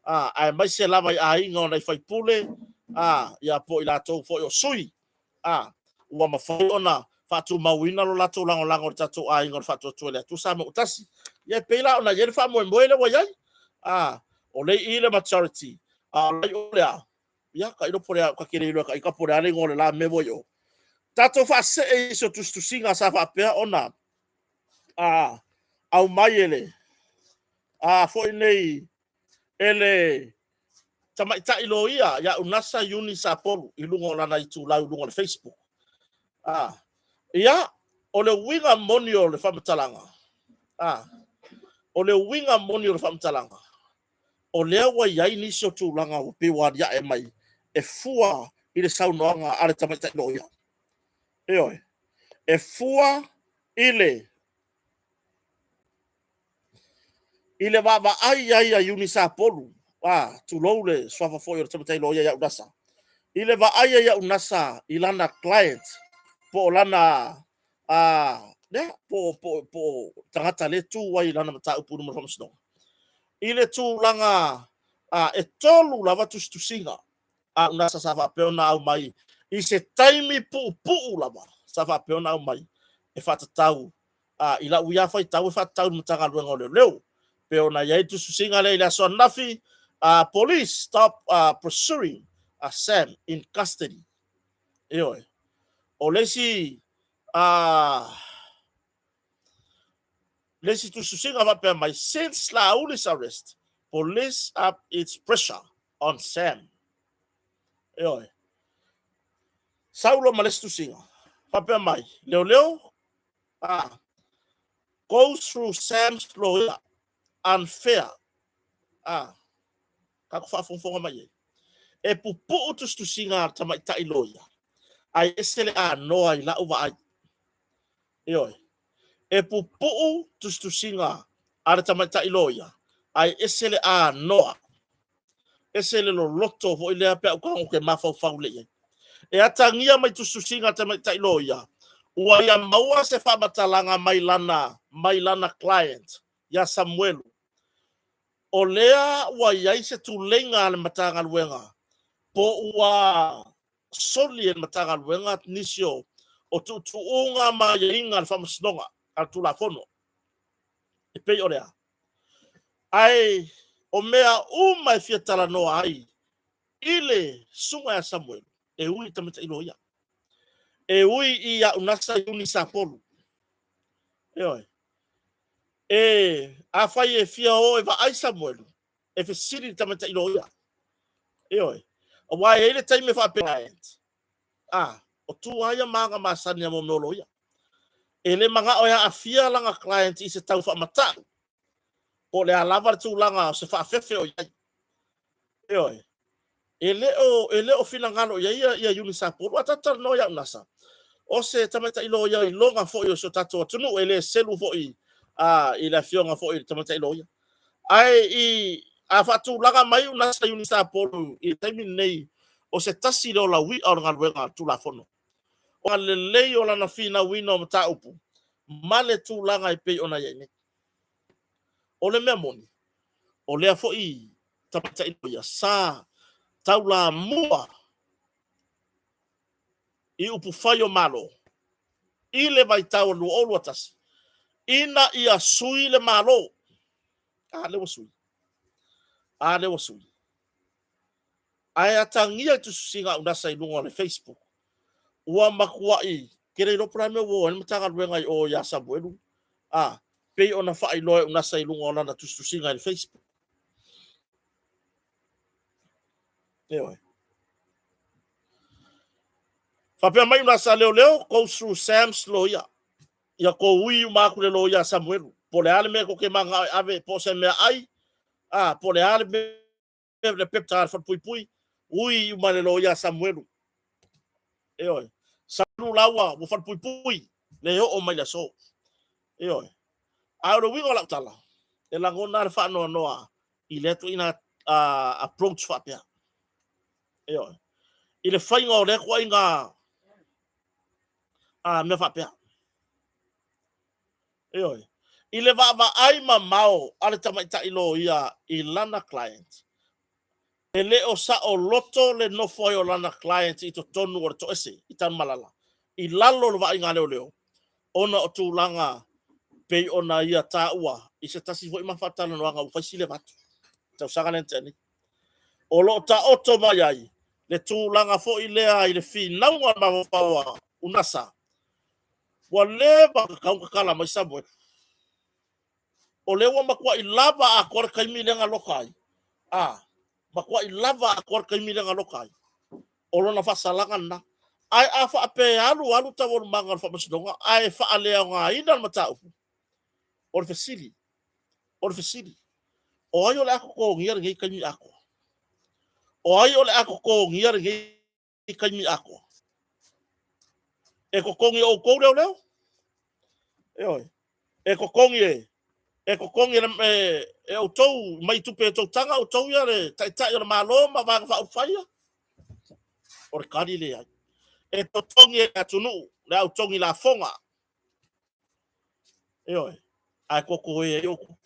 a, aemaise lava i aiga o nai faipule, a, ia po o i latou foi o sui, a, ua mafai ona faatumauina lo latou lagolago i le tatou aiga o le Faatuatua i le Atua Samoa ua Tasi. Ia e pei la ona i ai le faamoemoe lea ua i ai. A, o lea e i i le majority, a o la e i o le a? Ia, tailo po o le a, ta te le iloa e ita po o le a le igoa o le la mea ua i o. Tatou faasee i se tusitusiga sa faapea ona a, aumai e le a foi nei e le tamaitai loia ia Unasa Iuni Sapolu i luga o lana itulau i luga o le Facebook. A, ia, o le uiga moni o le faamatalaga, a, o le uiga moni o le faamatalaga, O lea ua i ai nisi o tulaga ua pei ua aliae mai e fua i le saunoaga a le tamaitai loia. Ioe, e fua i le i le vaavaai i ai a Iuni Sapolu, a, tulou le suafa foi o le tamaitai loia ia Unasa, i le vaai ai a Unasa i lana client, po o lana, a, lea, po o tagata lea e tu ai i lana mataupu i luma o le faamasinoga, i le tulaga a, e tolu lava tusitusiga a Unasa sa faapea ona aumai i se taimi puupuu lava sa faapea ona aumai e faatatau a, i lau ia faitau e faatatau i le Matagaluega o Leoleo. Pei ona i ai le tusitusiga lea i le aso ananafi, police stop pursuing a Sam in custody. Ioe. O le isi le isi tusitusiga faapea mai, since Lauli's arrest, police up its pressure on Sam. Ioe. Saulo ma le isi tusiga faapea mai, leoleo goes through Sam's lawyer unfair. Ah, tatou faafogafoga mai ai. E pupuu tusitusiga a le tamaitai loia, ae ese le anoa i lau vaai. Ioe. E pupuu tusitusiga a le tamaitai loia, ae ese le anoa. Ese le loloto foi lea pe a ou tago ou te mafaufau lea i ai. E atagia mai tusitusiga a le tamaitai loia, ua ia maua se faamatalaga mai lana, mai lana client ia Samuelu. O lea ua i ai se tuleiga a le Matagaluega po ua soli e le Matagaluega nisi o tuutuuga ma aiaiga a le Faamasinoga a le Tulafono e pei o le a? Ae o mea uma e fia talanoa ai i le susuga ia Samuelu, e ui i tamaitai loia, e ui i Aunasa Iuni Sapolu. Ioe. E, afai e fia o e vaai Samuelu, e fesili i le tamaitai loia. Ioe. Aua e i ai le taimi e faapea, a, o tu lava ia ma aga masani a mea o loia. E le manao e aafia lana client i se tau faamatau, po o le a lava le tulaga o se faafefe o i ai. Ioe. E le o, e le o finagalo i ai ia, ia Iuni Sapolu. A tatou talanoa ia Unasa, o se tamaitai loia iloga foi o si o tatou atunuu, e le selu foi i le afioga foi i le tamaitai loia. Ae i, a faatulaga mai Unasa Iuni Sapolu i le taimi lenei, o se tasi lea o laui'a o le galuega a le Tulafono. O le lelei o lana finauina o mataupu ma le tulaga e pei ona i ai nei. O le mea moni, o lea foi tamaitai loia sa taulamua i upufai o Malo i le vaitau o le 2021 ina ia sui le Malo. A lea ua sui. A lea ua sui. Ae atagia i tusitusiga a Unasa i luga o le Facebook, ua matuai ke le iloa po o le a le mea ua o ai le Matagaluega i o ia Samuelu, a pei ona faailoa e Unasa i luga o lana tusitusiga i le Facebook. Ioe. Faapea mai Unasa, Leoleo goes through Sam's lawyer. Ia kou ui uma atu le loia a Samuelu. Po o le a le mea tou te manao e ave, po o se meaai, a, po o le a le mea, le pepa a le falepuipui, ui uma le loia a Samuelu. Ioe. Samuelu laua ua falepuipui, le oo mai le aso. Ioe. A o le uiga o lau tala, e lagona le faanoanoa i lea tuaiga approach faapea. Ioe. I le faiga o lea tuaiga mea faapea. Ioe. I le vaavaai mamao a le tamaitai loia i lana client, e le o saoloto le nofo ai o lana client i totonu o le toese i Tanumalala, i lalo o le vaaiga a leoleo, ona o tulaga pei ona ia taua i se tasi foi ma faatalanoaga ua fai sili avatu i tausaga lea na tea nei. O lo o taoto mai ai le tulaga foi lea i le finauga o le mafaufau a Unasa, ua leva ona tatau ona tatala mai Samuelu. O lea ua matuai lava atoa le taimi lea na loka ai. A, matuai lava atoa le taimi lea na loka ai. O lona faasalaga lena. Ae a faapea e alu alu taualumaga o le faamasinoga ae faaleaogaina le mataupu, o le fesili, o le fesili. O ai o le a totogia lenei taimi atoa? O ai o le a totogia lenei taimi atoa? E totogi e outou leoleo? Ioe. E totogi e e totogi e, e outou mai tupe e tou taga outou ia le taitai o le Malo ma Vaega Faaupufai ia? O le tali leai. E totogi e le atunuu le au togi lafoga. Ioe. Ae totoe ai outou.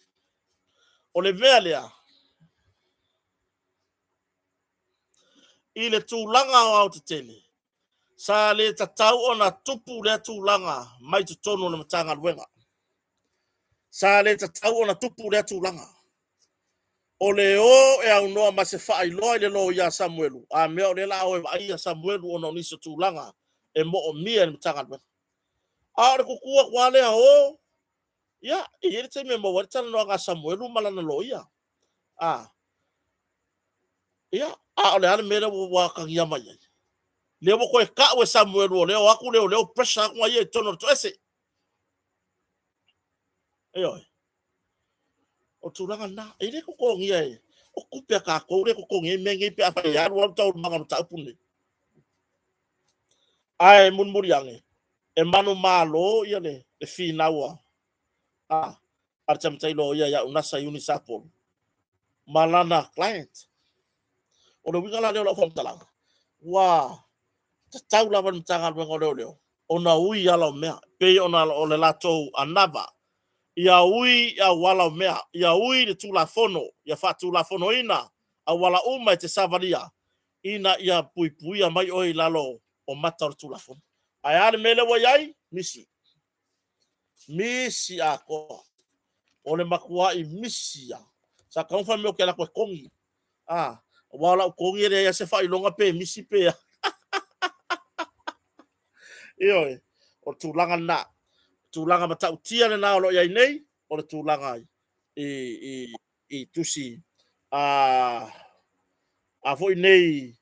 O le mea lea, i le tulaga aoaotetele, sa le tatau ona tupu lea tulaga mai totonu o le Matagaluega. Sa le tatau ona tupu lea tulaga. O le o e aunoa ma se faailoa i le loia a Samuelu, a mea o lea la a o e vaai ia Samuelu ona o nisi o tulaga e moomia e le Matagaluega. A o le tutu atu lava lea o, ia, e i ai le taimi e maua ai le talanoaga a Samuelu ma lana loia. A, ia, a o le a le mea lea ua atagia mai ai? Lea ua toe tau e Samuelu o lea o atu leoleo pressure atu ia i totonu o le toese. Ioe. O tulaga lena. E le totogia e o tupe a tatou le totogia ai mea nei pe afai e alu alu taualumaga o le mataupu lenei. Ae mulimuli ane, e manumalo ia le finau a a le tamaitai loia ia Unasa Iuni Sapolu ma lana client. O le uiga la lea o lau faamatalaga, ua tatau lava i le Matagaluega o Leoleo ona ui ala o mea, pei ona o le latou anava, ia ui auala o mea, ia ui le Tulafono, ia faatulafonoina auala uma e te savalia ina ia puipuia mai oe i lalo o mata o le Tulafono. Ae a le mea lea ua i ai? Misi. Misi atoa. O le matuai misi lava. Sa tatau ona fai mai ou te alu atu e togi. Ah, aua o lau togi e leai lava se faailoga pe misi pe a. Ioe, o le tulaga lena. Tulaga matautia lena o lo o i ai nei, o le tulaga i, i, i tusi a, a foi nei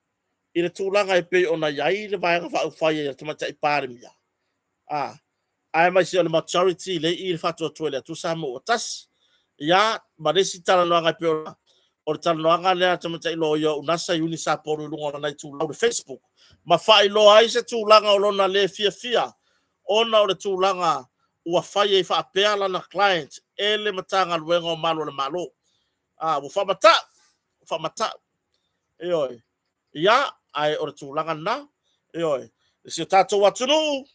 i le tulaga e pei ona i ai le Vaega Faaupufai a le Tamaitai Palemia, a, aemaise o le majority lea i le Faatuatua i le Atua Samoa ua Tasi, ia, ma le isi talanoaga e pei ona o le talanoaga lea a le tamaitai loia o Unasa Iuni Sapolu i luga o lana itulau i le Facebook, ma faailoa ai se tulaga o lona le fiafia ona o le tulaga ua fai ai faapea lana client e le Matagaluega o Malu o le Malo. A, ua faamatau, faamatau. Ioe. Ia, ae o le tulaga lena. Ioe. I si o tatou atunuu,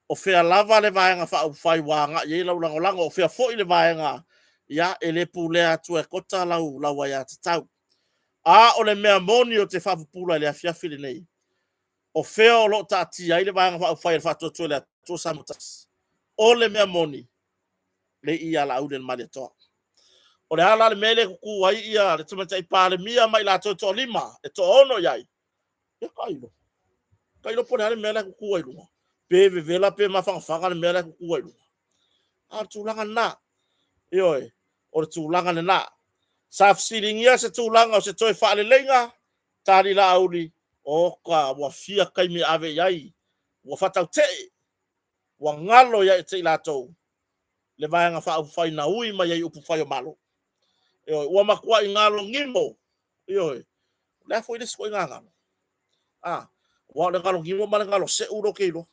o fea lava le Vaega Faaupufai ua agai i ai lau lagolago, o fea foi le vaega, ia, e le pulea atu e kota lau, lau aiatatau. A o le mea moni ou te faapupula i le afiafi lenei, o fea o lo o taatia ai le Vaega Faaupufai a le Faatuatua i le Atua Samoa Tasi? O le mea moni, le i ia Laauli e le Malietoa. O le a la le mea lea e tutu ai ia le Tamaitai Palemia ma i latou e toalima, e toaono i ai? Ia tailo. Tailo po o le a le mea la e tutu ai i luga. Pe vevela pe mafanafana le mea la e tutu ai i luga. A o le tulaga lena. Ioe, o le tulaga lena. Sa fesiligia se tulaga o se toe faaleleiga, tali Laauli, oka, ua fia taimi e ave i ai, ua faatautee, ua galo ia te i latou le Vaega Faaupufai na ui mai ai upufai o Malo. Ioe, ua matuai galo gimo. Ioe, o le a foi le isi ituaiga galo? A, aua o le galo gimo ma le galo seu lea ou te iloa.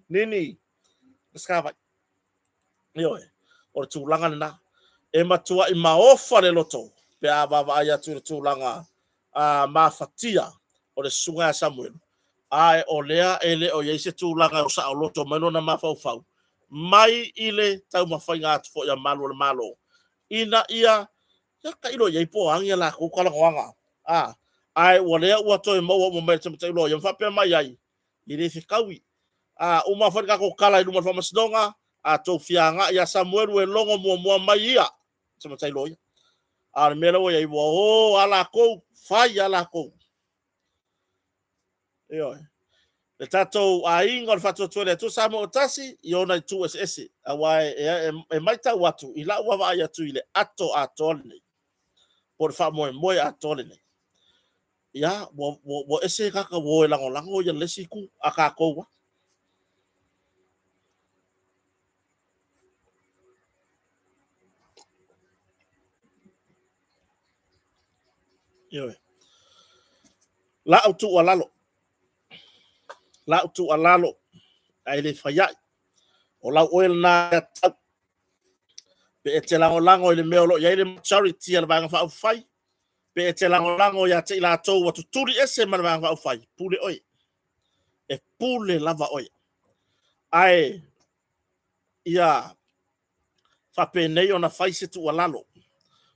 Nini, Skavai. Ioe, o le tulaga lena. E matuai maofa le loto pe a vaavaai atu i le tulaga a mafatia o le susuga ia Samuelu, ae o lea e le o i ai se tulaga o saoloto mai lona mafaufau mai i le taumafaiga atu foi a malu o le Malo ina ia ia tailo i ai po o a ni a latou talanoaga. A, ae ua lea ua toe maua uma mai e le tamaitai loia ma faapea mai ai, e le fetaui. A uma foi le tatou tala i luma o le faamasinoga, a tou fia agai ia Samuelu e logo muamua mai ia tamaitai loia. A o le mea lea ua i ai, ua o a latou, fai a latou. Ioe. Le tatou aiga o le Faatuatua i le Atua Samoa ua Tasi i ona itu eseese, aua e, e, e matau atu i lau vaavaai atu i le ato atoa lenei, po o le faamoemoe atoa lenei. Ia, ua, ua, ua ese tagata ua o e lagolago ia le isi itu a tatou lava. Ioe. La'u tuualalo, la'u tuualalo, ae le fai ai. O lau oe lena tau. Pe e te lagolago i le mea o lo o i ai le majority a le Vaega Faaupufai, pe e te lagolago ia te i latou ua tutuli ese ma le Vaega Faaupufai, pule oe. E pule lava oe. Ae ia faapenei ona fai se tuualalo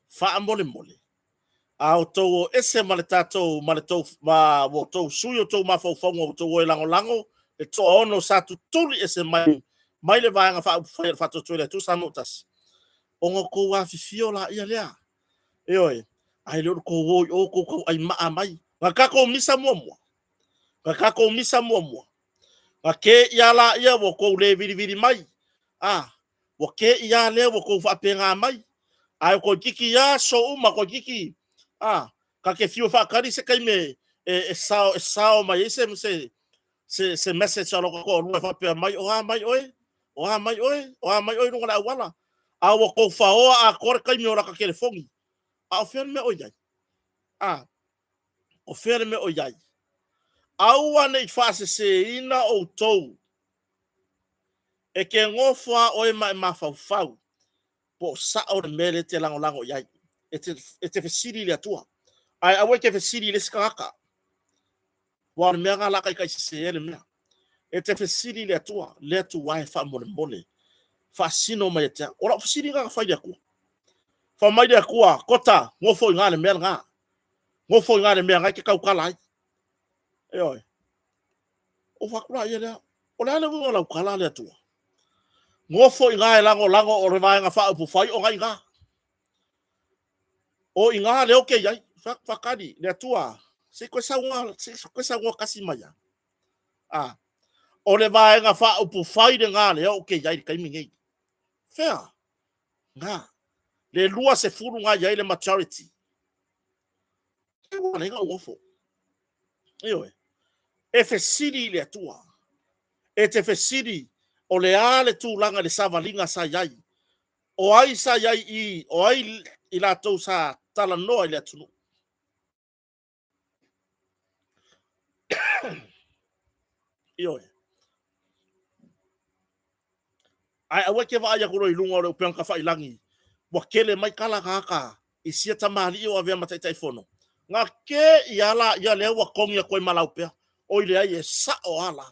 faamolemole, a outou o ese ma le tatou ma le tou ma ua outou sui outou mafaufauga ua outou o e lagolago le toaono sa tutuli ese mai mai le Vaega Faaupufai a le Faatuatua i le Atua Samoa ua Tasi, ona outou afifio laia lea, ioe, ae le o le tou o i o tou tauaimaa mai. Na tatou misa muamua, na tatou misa muamua, na te i lava laia ua outou le vilivili mai, a, ua te i lava lea ua outou faapena mai, ae toeitiiti lava aso uma, toeitiiti a, ta te fiu e faatali se taimi e sao mai ai se message a lota toalua e faapea mai, o a mai oe? O a mai oe? O a mai oe i luga o le auala? A ua tou faoa atoa le taimi o lata telefoni. A o fea le mea o i ai? A, o fea le mea o i ai? Aua ne i faaseseina outou. E te nofo lava oe ma e mafaufau po o sao le mea lea e te lagolago i ai. E te fesili i le Atua, ae aua e te fesili i le isi tagata. Aua o le mea lena o le a taitaisese ai le mea. E te fesili i le Atua, le Atua e faamolemole, faasino mai ia te au. O lau fesili lena na fai i le Atua. Fai mai le Atua, Kota, nofo i ina i le mea lena. Nofo i ina i le mea lena e te tautala ai. Ioe. Ou fai atu laia lea, o le a le uiga o lau tala le Atua? Nofo i ina e lagolago o le Vaega Faaupufai o na i ina. O i ina lea ou te i ai. Faatali, le Atua, se i toe saunoa, se i toe saunoa tasi mai lava. A, o le Vaega Faaupufai lena lea ou te i ai i le taimi lenei. Fea? Na. Le 20 na i ai le majority. Ua ala ai ona ou nofo. Ioe. E fesili i le Atua. E te fesili o le a le tulaga i le savaliga sa i ai. O ai sa i ai i i? O ai i latou sa talanoa i le atunuu? Ioe. Ae aua e te vaai atu loa i luga o le upega tafailagi ua tele mai tala a tagata i sia tamalii o avea ma Taitaifono. Na te i a laia lea ua togi atu ai ma Laupea. Oi leai, e sao lava la.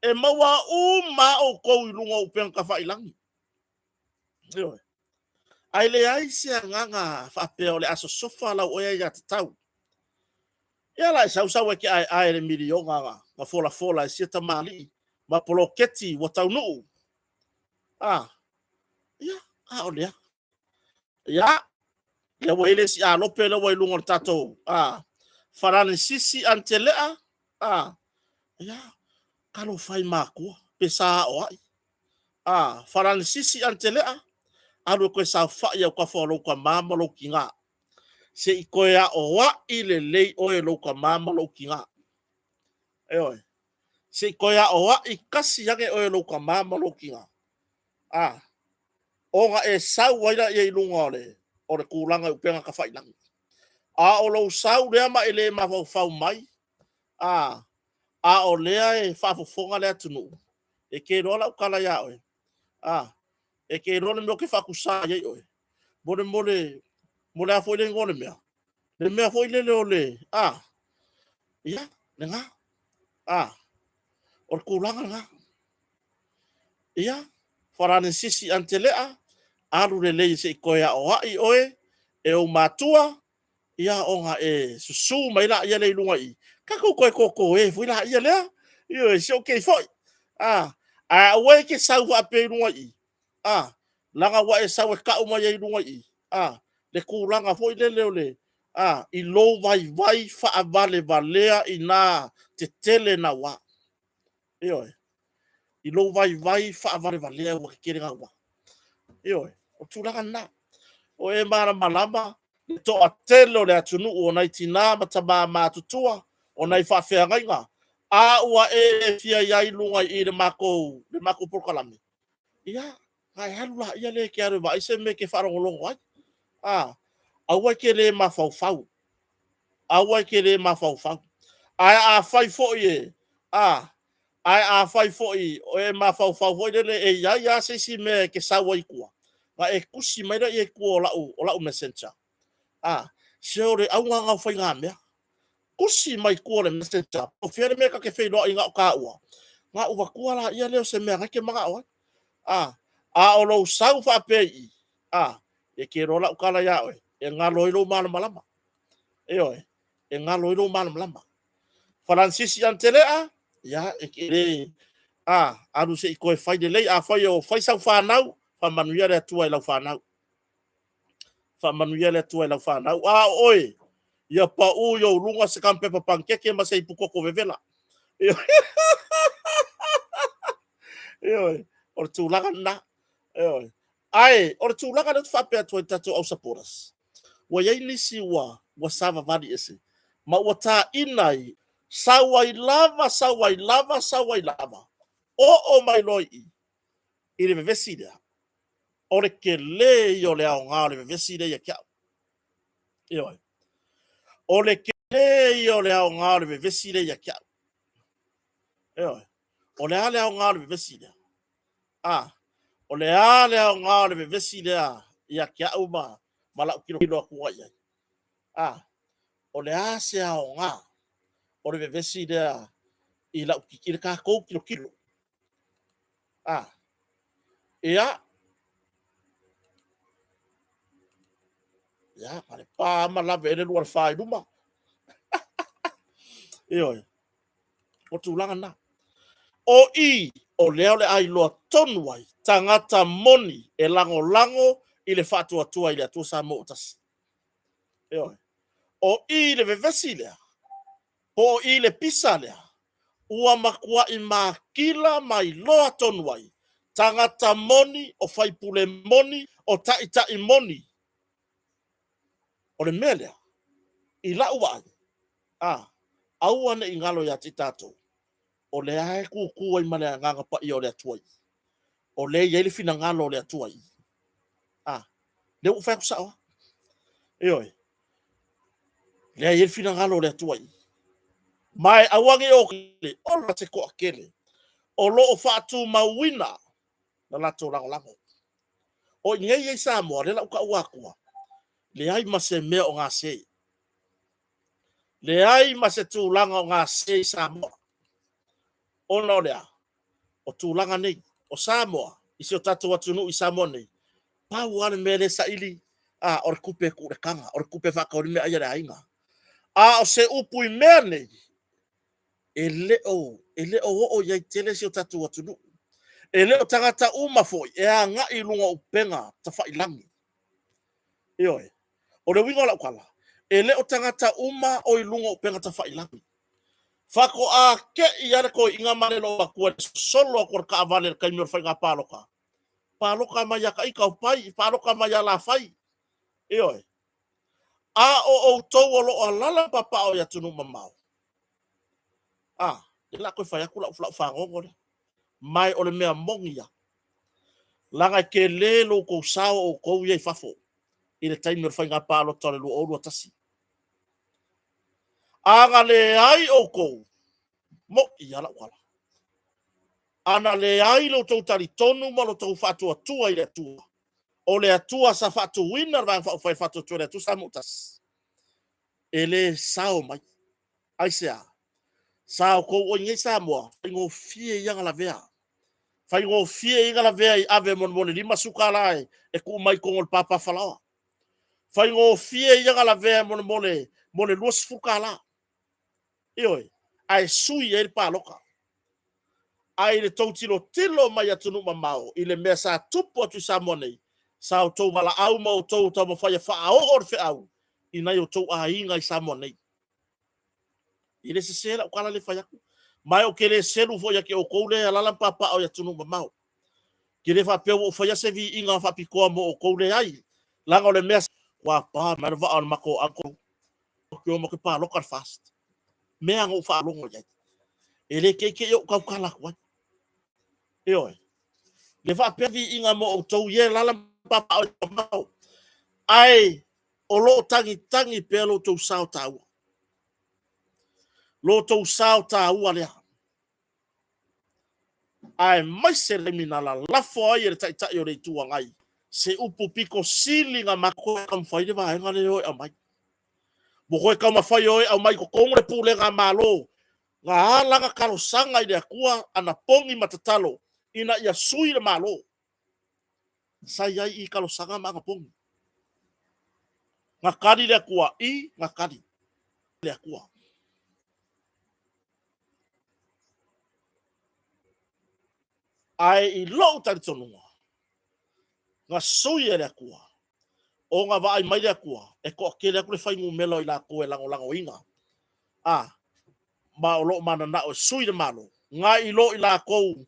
E maua uma lava outou i luga o upega tafailagi. Ioe. Ae leai se agaga faapea o le a sosofa lau oe aiatatau. Ia la e sau sau e te aeae i le miliona na folafola e sia tamalii ma poloketi ua taunuu. A, ia, a o lea. Ia, lea ua i ai le isi alope lea ua i luga o le tatou Falanisisi Anitelea. A, ia, talofa e i matua, pe sa aoai. A, Falanisisi Anitelea, alu e toe saofai i autafa o lou tama ma lou tina. Se i toe aoai lelei oe e lou tama ma lou tina. Ioe. Se i toe aoai kasi ane oe e lou tama ma lou tina. A, ona e sau ai lea i luga o le o le tulaga i upega tafailagi. A o lou sau lea ma e le mafaufau mai, a, a o lea e faafofoga le atunuu, e te iloa lau tala ia oe. A, e te iloa le mea ou te faatusa ai oe. Mo le, mo le, mo le a foi le igoa o le mea? Le mea foi lele o le, a, ia, lena. A, o le tulaga lena. Ia, Faranisisi Anitelea, alu lelei se i toe aoai oe e ou matua, ia ona e susu mai laia lea i luga i i, tatou toe totoe foi laia lea. Ioe, se okay foi. A, ae aua e te sau faapea i luga i i, a, leaga ua e sau e tau mai ai i luga i i, a, le tulaga foi lele o le, a, i lou vaivai faavalevalea ina tetele naua. Ioe. I lou vaivai faavalevalea ua tetele naua. Ioe. O tulaga lena. O e malamalama le toatele o le atunuu o nai tina ma tama matutua, o nai faafeagaiga, a ua e fia i ai i luga i le matou polokalame, ia, ona e alu laia lea e te alu e vaai se mea e te faalogologo ai. A, aua e te le mafaufau. Aua e te le mafaufau. Ae afai foi e, a, ae afai foi o e mafaufau foi lele e i ai lava se isi mea e te sau ai i tua, ona e tusi mai lea i tua o lau messenger. A, se o le auga lena o faigamea. Tusi mai tua o le messenger, po o fea le mea ta te feiloai na o taua, ona ou avatua laia lea o se mea na e te manao ai. A, a o lou sau faapea i i, a, e te iloa lau tala ia oe, e galo ai lou malamalama. Ioe, e galo ai lou malamalama. Falansisi Anitelea, ia, e te le, a, alu se i toe fai lelei. Afai o fai sau fanau, faamanuia le Atua i lau fanau. Faamanuia le Atua i lau fanau. A o oe, ia pau i ou luga se tamu pepa panikeke ma se ipu toto vevela. Ioe, o le tulaga lena. Ioe. Ae, o le tulaga lea ou te faapea atu ai i tatou au supporters, ua i ai nisi ua ua savavali ese ma ua taina ai, sau ai lava, sau ai lava, sau ai lava, oo mai loa i i, i le vevesi lea, o le tele ia o le aoga o le vevesi lea ia te au. Ioe. O le tele ia o le aoga o le vevesi lea ia te au. Ioe. O le a le aoga o le vevesi lea? A, o le a le aoga o le vevesi lea ia te au ma lau tilotilo atu i ai? A, o le a se aoga o le vevesi lea i lau i le tatou tilotilo? A, ia, ia, na le pa ma lave ai le lua le fa i luma. Ioe, o tulaga na. O i, o lea o le a iloa tonu ai tagata moni e lagolago i le faatuatua i le Atua Samoa ua tasi. Ioe. O i le vevesi lea, po o i le pisa lea, ua matuai matila ma iloa tonu ai tagata moni, o faipule moni, o taitai moni. O le mea lea, i lau vaai, a, aua ne i galo ia te i tatou, o lea e tutu ai ma le Agaga Paia o le Atua i i. O lea e i ai le finagalo o le Atua i i. A, lea ua ou fai atu sao lava. Ioe. Lea e i ai le finagalo o le Atua i i. Ma e aua ne i o ola se toatele o lo o faatumauina le latou lagolago. O i nei i Samoa, lea la ou taua atua, leai ma se mea o gase. Leai ma se tulaga o gase i Samoa. Ona o le a? O tulaga nei, o Samoa, i si o tatou atunuu i Samoa nei, pau lava le mea lea e saili, a, o le tupe e tuu i le taga, o le tupe e faatau ai le meaai a le aiga. A o se upu i mea nei, e le o oo i ai tele si o tatou atunuu. E le o tagata uma foi e agai i luga o upega tafailagi. Ioe. O le uiga o lau tala, e le o tagata uma o i luga o upega tafailagi. Faatoa te i lava le toeaina ma le loomatua i le sosolo atu o le taavale i le taimi o le faiga palota. Palota mai ia ita o Pai, palota mai ia Lafai. Ioe. A o outou o lo o alaala papaaao i atunuu mamao, a, lea o le a toe fai atu lau fagogo lea. Ma o le mea moni ia. Leaga e tele lo outou sao o outou ia i fafo i le taimi o le faiga palota o le 2021. A na leai outou, mo'i lava lau tala. A na leai lo outou talitonu ma lo outou faatuatua i le Atua, o le Atua sa faatuina le Vaega Faaupufai e Faatuatua i le Atua Samoa Tasi, e le sao mai. Aisea? Sa outou o i nei Samoa, faigofie ia ona lavea. Faigofie ia ona lavea i ave mo le $50 e tuu mai i totonu o le papa falaoa. Faigofie ia ona lavea mo le $20. Ioe, ae sui ai le palota. Ae i le tou tilotilo mai atunuu mamao i le mea sa tupu atu i Samoa nei, sa outou valaau ma outou taumafai e faaoo le feau i nai outou aiga i Samoa nei. E le sese lau tala lea e fai atu. Ma ou te le selu foi ia te outou lea e alaala ma papaaao i atunuu mamao. Ke le faapea ua ou faia se viiga faapitoa mo outou, leai. Leaga o le mea ua pa mai le vaa o le matou uncle, ou te o matou palota le FAST. Mea na ou faalogo i ai. E le teitei ou tautala atu ai. Ioe. Le faapea viiga mo outou ia e alaala ma papaaao i mamao. Ae o lo o tagitagi pea lo outou sao taua. Lo outou sao taua lea. Aemaise le taimi na lalafo ai e le Taitai o le Itu Agai se upu pito sili na matou toe taumafai le vaega lea e o e aumai. Ua toe taumafai e o e aumai i totonu le pulega a Malo na ala ona talosaga i le Atua anapogi ma tatalo ina ia sui le Malo. Sa i ai i talosaga ma anapogi. Na tali le Atua i, na tali le Atua. Ae i lou talitonuga, na sui e le Atua, ona vaai mai le Atua, e toatele atu le fuainumera o i latou e lagolagoina, a, ma o lo o mananao e sui le Malo, nai lo i latou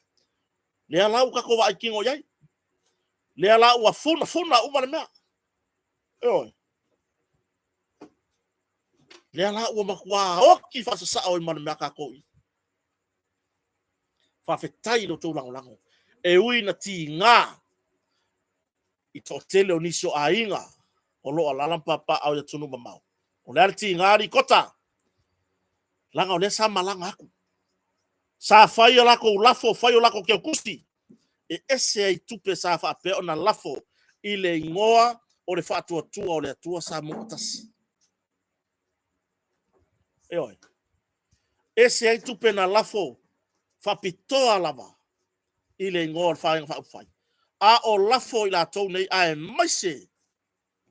lea la ua tatou vaai tino i ai, lea la ua funafuna uma le mea. Ioe. Lea la ua matua oti faasasao ai ma le mea tatou i. Faafetai i lo outou lagolago. E ui na tiga i toatele o nisi o aiga o lo o alala ma papaaao i atunuu mamao. O le a le tiga Likota? Leaga o lea sa malaga atu. Sa fai a latou lafo, fai o latou teutusi, e ese ai tupe sa faapea ona lafo i le igoa o le Faatuatua o le Atua Samoa ua Tasi. Ioe. Ese ai tupe na lafo faapitoa lava i le igoa o le Vaega Faaupufai, a o lafo i latou nei aemaise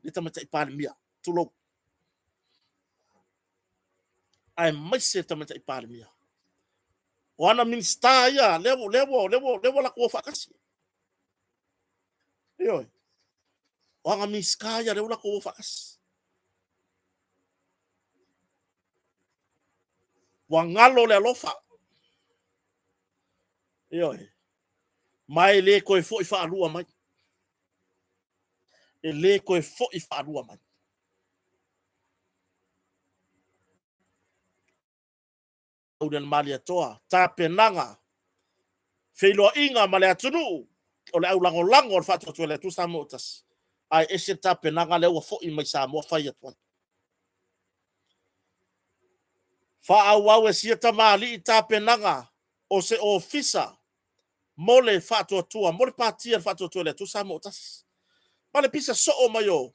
le Tamaitai Palemia, tulou, aemaise le Tamaitai Palemia. O ana Minisita ia, lea ua latou o faatasi. Ioe. O ana Minisita ia lea ua latou o faatasi. Ua galo le alofa. Ioe. Ma e le toe foi faalua mai. E le toe foi faalua mai. Malietoa, tapenaga, feiloaiga ma le atunuu, o le aulagolago o le Faatuatua i le Atua Samoa ua Tasi, ae ese le tapenaga lea ua foi mai Samoa fai atu ai. Faaauau e sia tamalii tapenaga o se ofisa mo le Faatuatua, mo le Patia o le Faatuatua i le Atua Samoa ua Tasi. Ma le pisa soo mai o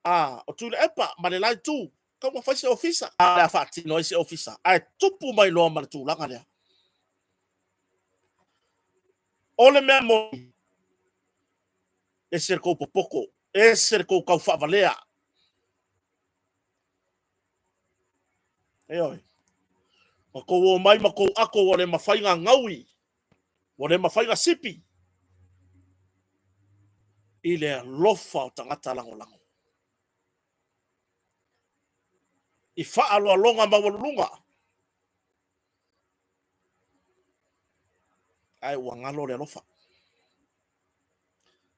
a o Tuilaepa ma le la itu, taumafai se ofisa. A le a faatino ai se ofisa, ae tupu mai loa ma le tulaga lea. O le mea moni, ese le tou popoto, ese le tou taufaavalea. Ioe. Ua tou omai ma tou ato ua le mafai ona gaui, ua le mafai ona sipi i le alofa o tagata lagolago. I faaaloaloga maualuluga, ae ua galo le alofa.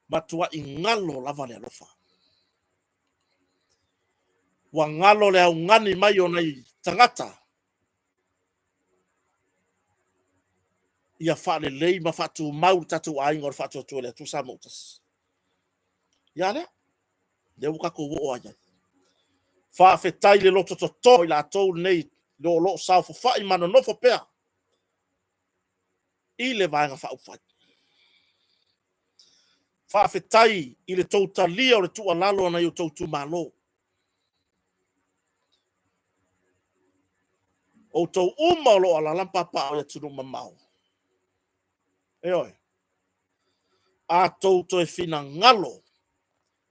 Matuai galo lava le alofa. Ua galo le augani mai o nai tagata ia faalelei ma faatumau le tatou aiga o le Faatuatua i le Atua Samoa ua Tasi. Ia lea, lea ua tatou oo ai ai. Faafetai le loto toto i latou nei o lo o saofafai ma nonofo pea i le Vaega Faaupufai. Faafetai i le tou talia o le tuualalo a nai o outou itumalo. Outou uma o lo o alaala ma papaaao i atunuu mamao. Ioe. A tou toe finagalo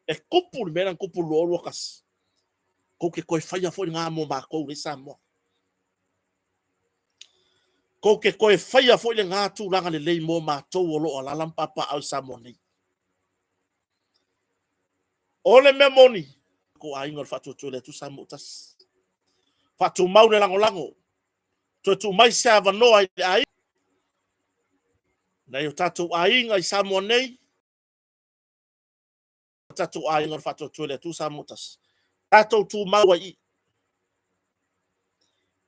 e tupu le mea lea na tupu i le 2021, tou te toe faia foi lena mo matou i Samoa. Tou te toe faia foi lena tulaga lelei mo matou o lo o alaala ma papaaao i Samoa nei. O le mea moni, ko aiga o le Faatuatua i le Atua Samoa ua Tasi. Faatumau le lagolago, toe tuu mai se avanoa i le aiga, nai o tatou aiga i Samoa nei, o tatou aiga o le Faatuatua i le Atua Samoa ua Tasi. Tatou tumau ai i.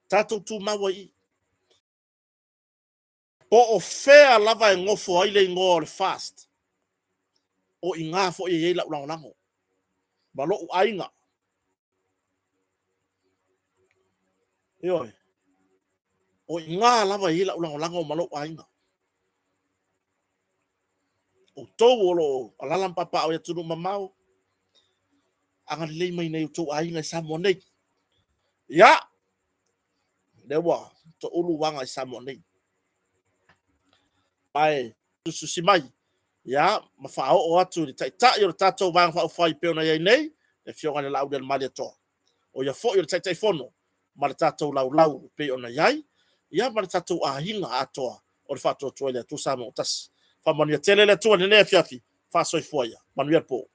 Tatou tumau ai i. Po o fea lava e nofo ai le igoa o le FAST, o i ina foi e i ai lau lagolago ma lou aiga. Ioe. O i ina lava e i ai lau lagolago ma lou aiga. Outou o lo o alaala ma papaaao i atunuu mamao, agalelei mai nai outou aiga i Samoa nei. Ia, lea ua toulu aga i Samoa nei. Ma e tusitusi mai, ia, ma faaoo atu i le Taitai o le tatou Vaega Faaupufai e pei ona i ai nei, le Afioga i le Laaulialemalietoa. O ia foi o le Taitaifono ma le tatou laulau e pei ona i ai, ia ma le tatou aiga atoa o le Faatuatua i le Atua Samoa ua Tasi. Faamanuia tele le Atua i lenei afiafi, faasoifua ia. Manuia le po.